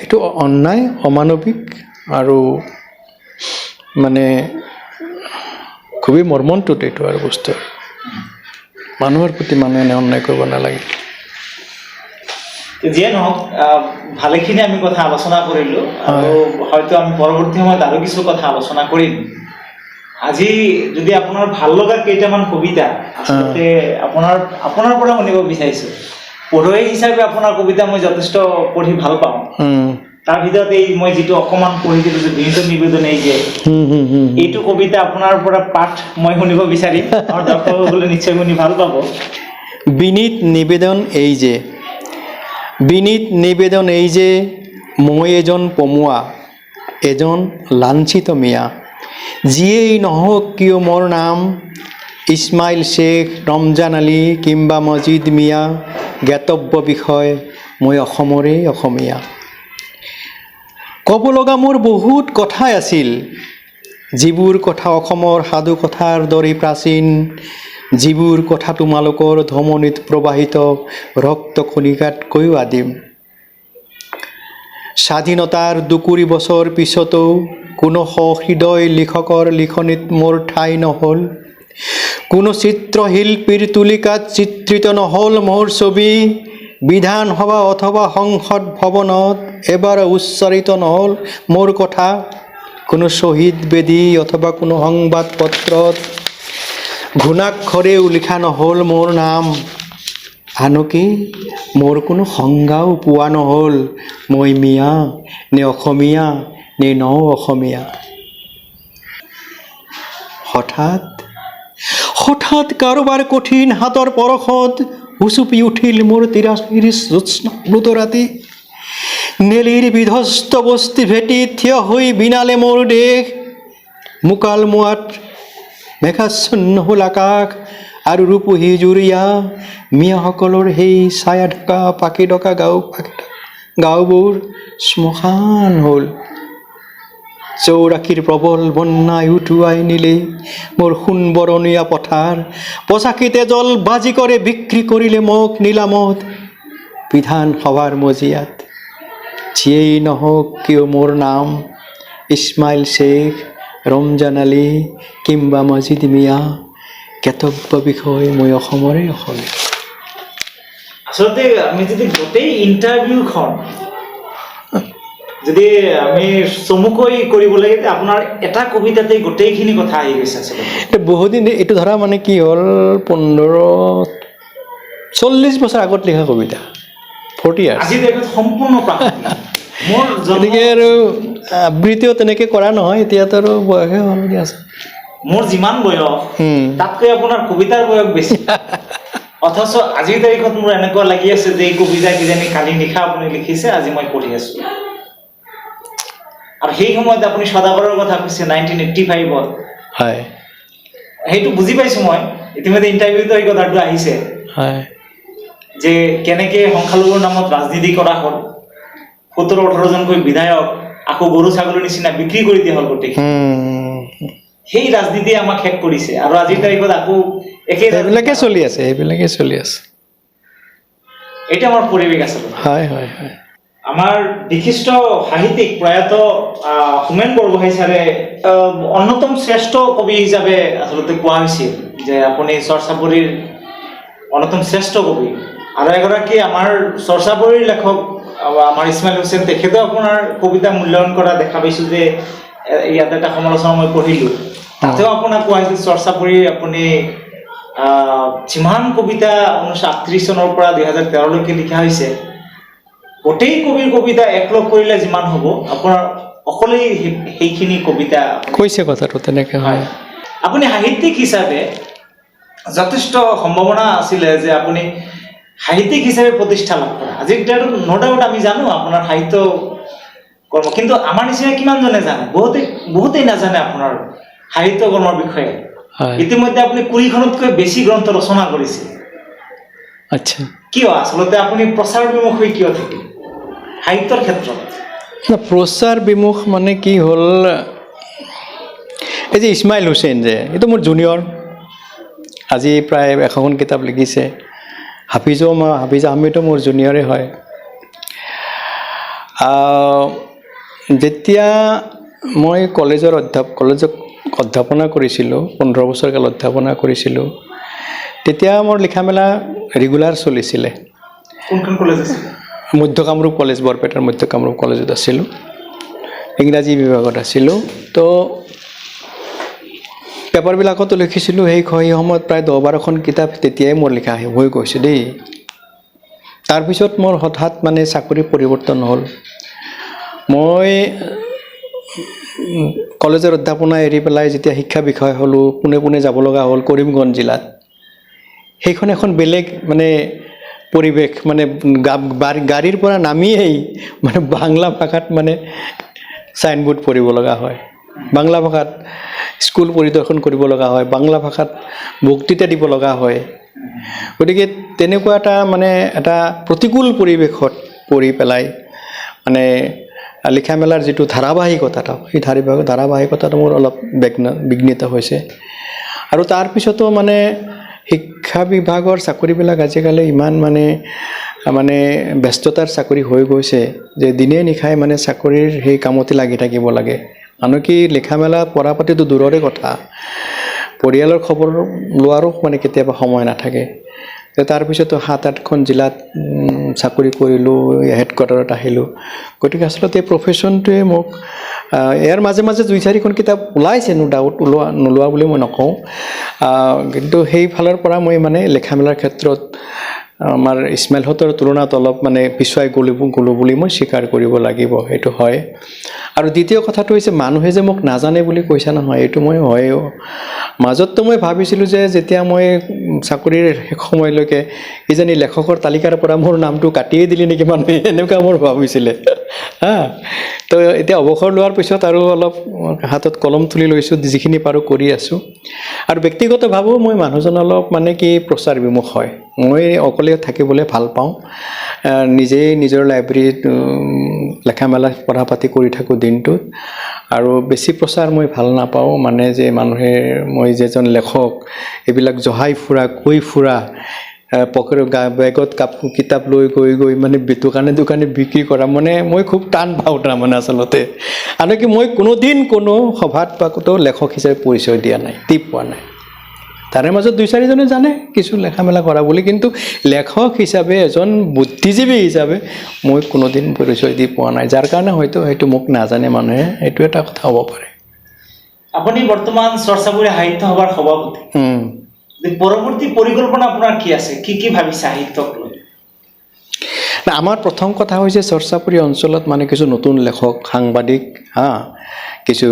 এইটো অন্যায়, অমানৱিক আৰু মানে খুবেই মৰ্মন্তুদ এইটো আৰু বস্তু। মানুহৰ প্ৰতি মানুহে এনে অন্যায় কৰিব নালাগে। যিয়ে নহওক, ভালেখিনি আমি কথা আলোচনা কৰিলো আৰু হয়তো আমি পৰৱৰ্তী সময়ত আৰু কিছু কথা আলোচনা কৰিম। আজি যদি আপোনাৰ ভাল লগা কেইটামান কবিতা আচলতে আপোনাৰ পৰা শুনিব বিচাৰিছো। পঢ়ুৱৈ হিচাপে আপোনাৰ কবিতা মই যথেষ্ট পঢ়ি ভাল পাওঁ। তাৰ ভিতৰত এই মই যিটো অকণমান পঢ়ি দিলোঁ যে বিনীত নিবেদন, এই যে হুম হুম হুম এইটো কবিতা আপোনাৰ পৰা পাঠ মই শুনিব বিচাৰিম, আমাৰ দৰ্শকসকলে নিশ্চয় শুনি ভাল পাব। বিনীত নিবেদন এই যে, বিনীত নিবেদন এই যে, মই এজন পমুৱা, এজন লাঞ্ছিত মিয়া। যিয়েই নহওক কিয় মোৰ নাম ইছমাইল শ্বেখ, ৰমজান আলী কিম্বা মজিদ মিয়া, জ্ঞাতব্য বিষয় মই অসমৰেই অসমীয়া। ক'ব লগা মোৰ বহুত কথাই আছিল, যিবোৰ কথা অসমৰ সাধু কথাৰ দৰেই প্ৰাচীন, যিবোৰ কথা তোমালোকৰ ধমনীত প্ৰবাহিত ৰক্ত কণিকাতকৈও আদিম। স্বাধীনতাৰ 20 বছৰ পিছতো কোনো সহৃদয় লিখকৰ লিখনিত মোৰ ঠাই নহ'ল, কোনো চিত্ৰশিল্পীৰ তুলিকাত চিত্ৰিত নহ'ল মোৰ ছবি, বিধানসভা অথবা সংসদ ভৱনত এবাৰ উচ্চাৰিত নহ'ল মোৰ কথা, কোনো শ্বহীদ বেদী অথবা কোনো সংবাদ পত্ৰত ঘূণাক্ষৰেও লিখা নহ'ল মোৰ নাম। আনকি মোৰ কোনো সংজ্ঞাও পোৱা নহ'ল, মই মিয়া নে অসমীয়া নে ন অসমীয়া। হঠাৎ হঠাৎ কাৰোবাৰ কঠিন হাতৰ পৰশত উচুপি উঠিল মোৰ 83ৰ জ্যোৎস্নাপ্লুত ৰাতি। নেলিৰ বিধ্বস্ত বস্তি ভেটি থিয় হৈ বিনালে মোৰ দেশ। মুকালমুৱাত মেঘাচ্ছন্ন হ'ল আকাশ আৰু ৰূপহী জুৰীয়া মিয়াসকলৰ সেই ছায়া ঢকা পাখি ঢকা গাঁও, পাখি ঢকা গাঁওবোৰ শ্মশান হ'ল। 84ৰ প্ৰবল বন্যাই উটুৱাই নিলে মোৰ সোণবৰণীয়া পথাৰ। 85তে জল বাজিকৰে বিক্ৰী কৰিলে মোক নিলামত বিধানসভাৰ মজিয়াত। যিয়েই নহওক কিয় মোৰ নাম ইছমাইল শ্বেখ, ৰমজান আলী কিম্বা মজিদ মিয়া, জ্ঞাতব্য বিষয় মই অসমৰে অসমীয়া। আচলতে আমি যদি গোটেই ইণ্টাৰভিউখন যদি আমি চমুকৈ কৰিব লাগে, আপোনাৰ এটা কবিতাতেই গোটেইখিনি কথা আহি গৈছে আচলতে। এতিয়া বহুদিন এইটো ধৰা মানে কি হ'ল, 15-40 বছৰ আগত লিখা কবিতা, 40 ইয়াৰ্ছ। আজি তাৰিখত সম্পূৰ্ণ প্ৰাসংগিক। মোৰ জন্ম গতিকে আৰু আবৃত্তিও তেনেকৈ কৰা নহয়, এতিয়াতো আৰু বয়সে হ'ল দিয়াচোন। মোৰ যিমান বয়স তাতকৈ আপোনাৰ কবিতাৰ বয়স বেছি, অথচ আজিৰ তাৰিখত মোৰ এনেকুৱা লাগি আছে যে এই কবিতা কিজানি কালি নিশা আপুনি লিখিছে, আজি মই পঢ়ি আছো। আৰু সেই সময়ত আপুনি সদাগৰৰ কথা কৈছে 1985ত। হয়। সেইটো বুজি পাইছো মই, ইতিমধ্যে ইণ্টাৰভিউতো এই কথাটো আহিছে যে কেনেকে সংখ্যালঘুৰ নামত ৰাজনীতি কৰা হ'ল, 17-18জনকৈ বিধায়ক আকৌ গৰু ছাগলীৰ নিচিনা বিক্ৰী কৰি দিয়া হ'ল গোটেই। সেই ৰাজনীতিয়ে আমাক শেষ কৰিছে আৰু আজিৰ তাৰিখত আকৌ একে ৰাজনীতি। সেইবিলাকে চলি আছে, সেইবিলাকে চলি আছে। এইটো আমাৰ পৰিৱেশ আচলতে। হয় হয় হয়। আমাৰ বিশিষ্ট সাহিত্যিক প্ৰয়াত হোমেন বৰগোহাঁই ছাৰে অন্যতম শ্ৰেষ্ঠ কবি হিচাপে আচলতে কোৱা হৈছিল যে আপুনি চৰচাপৰিৰ অন্যতম শ্ৰেষ্ঠ কবি। আৰু এগৰাকী আমাৰ চৰচাপৰিৰ লেখক আমাৰ ইছমাইল হুছেইন, তেখেতেও আপোনাৰ কবিতা মূল্যায়ন কৰা দেখা পাইছোঁ যে ইয়াত এটা সমালোচনা মই পঢ়িলোঁ, তাতেও আপোনাক কোৱা হৈছিল চৰচাপৰিৰ আপুনি যিমান কবিতা 1938 চনৰ পৰা 2013লৈকে লিখা হৈছে, গোটেই কবিৰ কবিতা একলগ কৰিলে যিমান হ'ব, আপোনাৰ অকলেই সেইখিনি কবিতা। কৈছে কথাটো তেনেকে, হয়। আপুনি সাহিত্যিক হিচাপে যথেষ্ট সম্ভাৱনা আছিলে যে আপুনি সাহিত্যিক হিচাপে প্ৰতিষ্ঠা লাভ কৰা। আজিৰ ডেটত ন' ডাউট আমি জানো আপোনাৰ সাহিত্য কৰ্ম, কিন্তু আমাৰ নিচিনা কিমানজনে জানে? বহুতেই নাজানে আপোনাৰ সাহিত্য কৰ্মৰ বিষয়ে। ইতিমধ্যে আপুনি 20খনতকৈ বেছি গ্ৰন্থ ৰচনা কৰিছে। কিয় আচলতে আপুনি প্ৰচাৰ বিমুখ হৈ কিয় থাকিল সাহিত্যৰ ক্ষেত্ৰত? না, প্ৰচাৰ বিমুখ মানে কি হ'ল, এই যে ইছমাইল হুছেইন যে, এইটো মোৰ জুনিয়ৰ, আজি প্ৰায় 100খন কিতাপ লিখিছে। হাফিজো, হাফিজ আহমেদো মোৰ জুনিয়ৰে হয়। যেতিয়া মই কলেজত অধ্যাপনা কৰিছিলোঁ, 15 বছৰ কাল অধ্যাপনা কৰিছিলোঁ, তেতিয়া মোৰ লিখা মেলা ৰেগুলাৰ চলিছিলে। কোনখন কলেজ আছিলে? মধ্য কামৰূপ কলেজ, বৰপেটাৰ মধ্য কামৰূপ কলেজত আছিলোঁ, ইংৰাজী বিভাগত আছিলোঁ। তো পেপাৰবিলাকতো লিখিছিলোঁ। সেই সময়ত প্ৰায় 10-12খন কিতাপ তেতিয়াই মোৰ লিখা হৈ গৈছে দেই। তাৰপিছত মোৰ হঠাৎ মানে চাকৰি পৰিৱৰ্তন হ'ল। মই কলেজৰ অধ্যাপনা এৰি পেলাই যেতিয়া শিক্ষা বিষয়া হ'লোঁ, পোনে পোনে যাব লগা হ'ল কৰিমগঞ্জ জিলাত। সেইখন এখন বেলেগ মানে পৰিৱেশ, মানে গাড়ীৰ পৰা নামিয়েই মানে বাংলা ভাষাত মানে চাইনবোৰ্ড পঢ়িব লগা হয়, বাংলা ভাষাত স্কুল পৰিদৰ্শন কৰিব লগা হয়, বাংলা ভাষাত বক্তৃতা দিব লগা হয়। গতিকে তেনেকুৱা এটা মানে এটা প্ৰতিকূল পৰিৱেশত পৰি পেলাই মানে লিখা মেলাৰ যিটো ধাৰাবাহিকতাটো, সেই ধাৰাবাহিকতাটো মোৰ অলপ বিঘ্নিত হৈছে। আৰু তাৰপিছতো মানে শিক্ষা বিভাগৰ চাকৰিবিলাক আজিকালি ইমান মানে মানে ব্যস্ততাৰ চাকৰি হৈ গৈছে যে দিনে নিশাই মানে চাকৰিৰ সেই কামতে লাগি থাকিব লাগে। আনকি লিখা মেলা পঢ়া পাতিটো দূৰৰে কথা, পৰিয়ালৰ খবৰ লোৱাৰো মানে কেতিয়াবা সময় নাথাকে। তাৰপিছতো 7-8খন জিলাত চাকৰি কৰিলোঁ, হেডকোৱাৰ্টাৰত আহিলোঁ। গতিকে আচলতে প্ৰফেশ্যনটোৱে মোক ইয়াৰ মাজে মাজে 2-4খন কিতাপ ওলাইছে, নো ডাউট, ওলোৱা নোলোৱা বুলি মই নকওঁ, কিন্তু সেইফালৰ পৰা মই মানে লেখা মেলাৰ ক্ষেত্ৰত আমাৰ ইছমাইলহঁতৰ তুলনাত অলপ মানে পিছুৱাই গ'লোঁ বুলি মই স্বীকাৰ কৰিব লাগিব, সেইটো হয়। আৰু দ্বিতীয় কথাটো হৈছে মানুহে যে মোক নাজানে বুলি কৈছে নহয়, এইটো মই হয়ো। মাজততো মই ভাবিছিলোঁ যে যেতিয়া মই চাকৰিৰ শেষ সময়লৈকে কিজানি লেখকৰ তালিকাৰ পৰা মোৰ নামটো কাটিয়ে দিলে নেকি মানুহে, এনেকুৱা মোৰ ভাবিছিলে। হা, তো এতিয়া অৱসৰ লোৱাৰ পিছত আৰু অলপ হাতত কলম তুলি লৈছোঁ, যিখিনি পাৰোঁ কৰি আছোঁ। আৰু ব্যক্তিগতভাৱেও মই মানুহজন অলপ মানে কি প্ৰচাৰ বিমুখ হয়, মই অকলে থাকিবলৈ ভাল পাওঁ। নিজেই নিজৰ লাইব্ৰেৰীত লেখা মেলা পঢ়া পাতি কৰি থাকোঁ দিনটোত, আৰু বেছি প্ৰচাৰ মই ভাল নাপাওঁ। মানে যে মানুহে মই যে এজন লেখক এইবিলাক জহাই ফুৰা, কৈ ফুৰা, পকেটৰ বেগত কাপোৰ কিতাপ লৈ গৈ গৈ মানে দোকানে দোকানে বিক্ৰী কৰা, মানে মই খুব টান পাওঁ তাৰমানে আচলতে। আনকি মই কোনোদিন কোনো সভাত বা ক'তো লেখক হিচাপে পৰিচয় দিয়া নাই, দি পোৱা নাই। তাৰে মাজত 2-4জনে জানে কিছু লেখা মেলা কৰা বুলি, কিন্তু লেখক হিচাপে এজন বুদ্ধিজীৱী হিচাপে মই কোনোদিন পৰিচয় দি পোৱা নাই, যাৰ কাৰণে হয়তো সেইটো মোক নাজানে মানুহে, সেইটো এটা কথা হ'ব পাৰে। আপুনি বৰ্তমান চৰচাপৰি সাহিত্য সভাৰ সভাপতি, পৰৱৰ্তী পৰিকল্পনা আপোনাৰ কি আছে, কি কি ভাবিছে সাহিত্যক লৈ? আমাৰ প্ৰথম কথা হৈছে চৰচাপৰি অঞ্চলত মানে কিছু নতুন লেখক, সাংবাদিক, হা, কিছু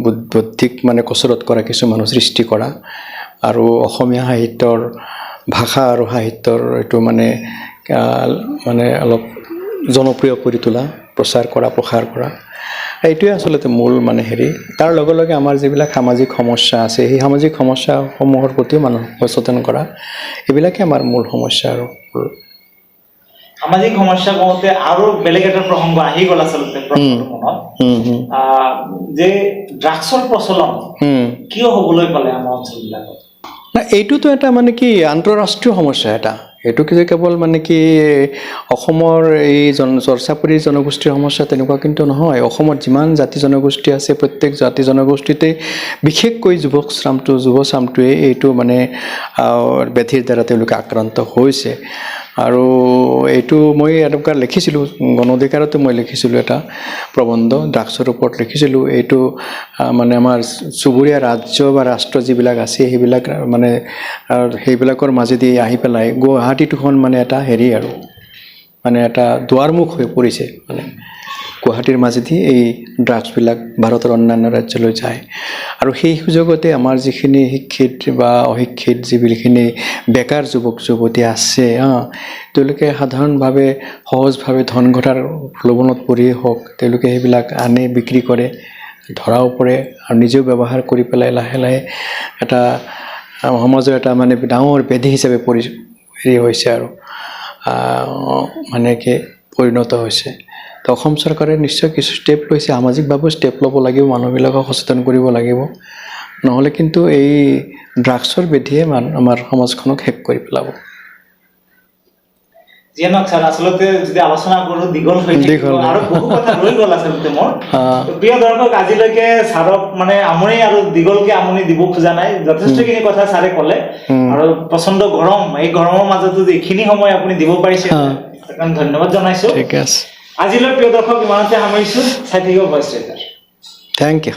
বৌদ্ধিক মানে কচৰৎ কৰা কিছু মানুহ সৃষ্টি কৰা, আৰু অসমীয়া সাহিত্যৰ ভাষা আৰু সাহিত্যৰ এইটো মানে মানে অলপ জনপ্ৰিয় কৰি তোলা, প্ৰচাৰ কৰা, প্ৰসাৰ কৰা, এইটোৱে আচলতে মূল মানে হেৰি। তাৰ লগে লগে আমাৰ যিবিলাক সামাজিক সমস্যা আছে, সেই সামাজিক সমস্যাসমূহৰ প্ৰতিও মানুহক সচেতন কৰা, এইবিলাকে আমাৰ মূল সমস্যা। আৰু সামাজিক সমস্যা কওঁতে আৰু বেলেগ এটা প্ৰসংগ আহি গ'ল আচলতে মনত, যে ড্ৰাগছৰ প্ৰচলন কিয় হ'বলৈ পালে আমাৰ অঞ্চলবিলাকত? না, এইটোতো এটা মানে কি আন্তঃৰাষ্ট্ৰীয় সমস্যা এটা। এইটো কি যে কেৱল মানে কি অসমৰ এই চৰচাপৰি জনগোষ্ঠীৰ সমস্যা তেনেকুৱা কিন্তু নহয়। অসমত যিমান জাতি জনগোষ্ঠী আছে, প্ৰত্যেক জাতি জনগোষ্ঠীতে বিশেষকৈ যুৱচামটোৱে এইটো মানে ব্যাধিৰ দ্বাৰা তেওঁলোকে আক্ৰান্ত হৈছে। আৰু এইটো মই এনেকুৱা লিখিছিলোঁ, গণ অধিকাৰতো মই লিখিছিলোঁ এটা প্ৰবন্ধ, ড্ৰাগছৰ ওপৰত লিখিছিলোঁ। এইটো মানে আমাৰ চুবুৰীয়া ৰাজ্য বা ৰাষ্ট্ৰ যিবিলাক আছে, সেইবিলাক মানে সেইবিলাকৰ মাজেদি আহি পেলাই গুৱাহাটীটোখন মানে এটা হেৰি আৰু মানে এটা দুৱাৰমুখ হৈ পৰিছে। মানে গুৱাহাটীৰ মাজেদি এই ড্ৰাগছবিলাক ভাৰতৰ অন্যান্য ৰাজ্যলৈ যায়। আৰু সেই সুযোগতে আমাৰ যিখিনি শিক্ষিত বা অশিক্ষিত যিখিনি বেকাৰ যুৱক যুৱতী আছে, তেওঁলোকে সাধাৰণভাৱে সহজভাৱে ধন ঘটাৰ প্ৰলোভনত পৰিয়েই হওক, তেওঁলোকে সেইবিলাক আনে, বিক্ৰী কৰে, ধৰাও পৰে, আৰু নিজেও ব্যৱহাৰ কৰি পেলাই লাহে লাহে এটা সমাজৰ এটা মানে ডাঙৰ ব্যাধি হিচাপে হেৰি হৈছে আৰু মানে কি পৰিণত হৈছে। তো অসম চৰকাৰে নিশ্চয় কিছু ষ্টেপ লৈছে, সামাজিকভাৱেও ষ্টেপ ল'ব লাগিব, মানুহবিলাকক সচেতন কৰিব লাগিব, নহ'লে কিন্তু এই ড্ৰাগছৰ ব্যাধিয়ে আমাৰ সমাজখনক শেষ কৰি পেলাব। যিয়ে নহওক ছাৰ, আচলতে যদি আলোচনা কৰোঁ দীঘল হৈ থাকিব, আৰু বহু কথা ৰৈ গ'ল আচলতে মোৰ। প্ৰিয় দৰ্শক, আজিলৈকে ছাৰক মানে আমনি আৰু দীঘলকে আমনি দিব খোজা নাই, যথেষ্টখিনি কথা ছাৰে ক'লে। আৰু প্ৰচণ্ড গৰম, এই গৰমৰ মাজতো যে এইখিনি সময় আপুনি দিব পাৰিছে, তাৰ কাৰণে ধন্যবাদ জনাইছো। ঠিক আছে, আজিলৈ প্ৰিয় দৰ্শক ইমানতে সামৰিছো। চাই থাকিব ভইচ ৰেজাৰ। Thank you.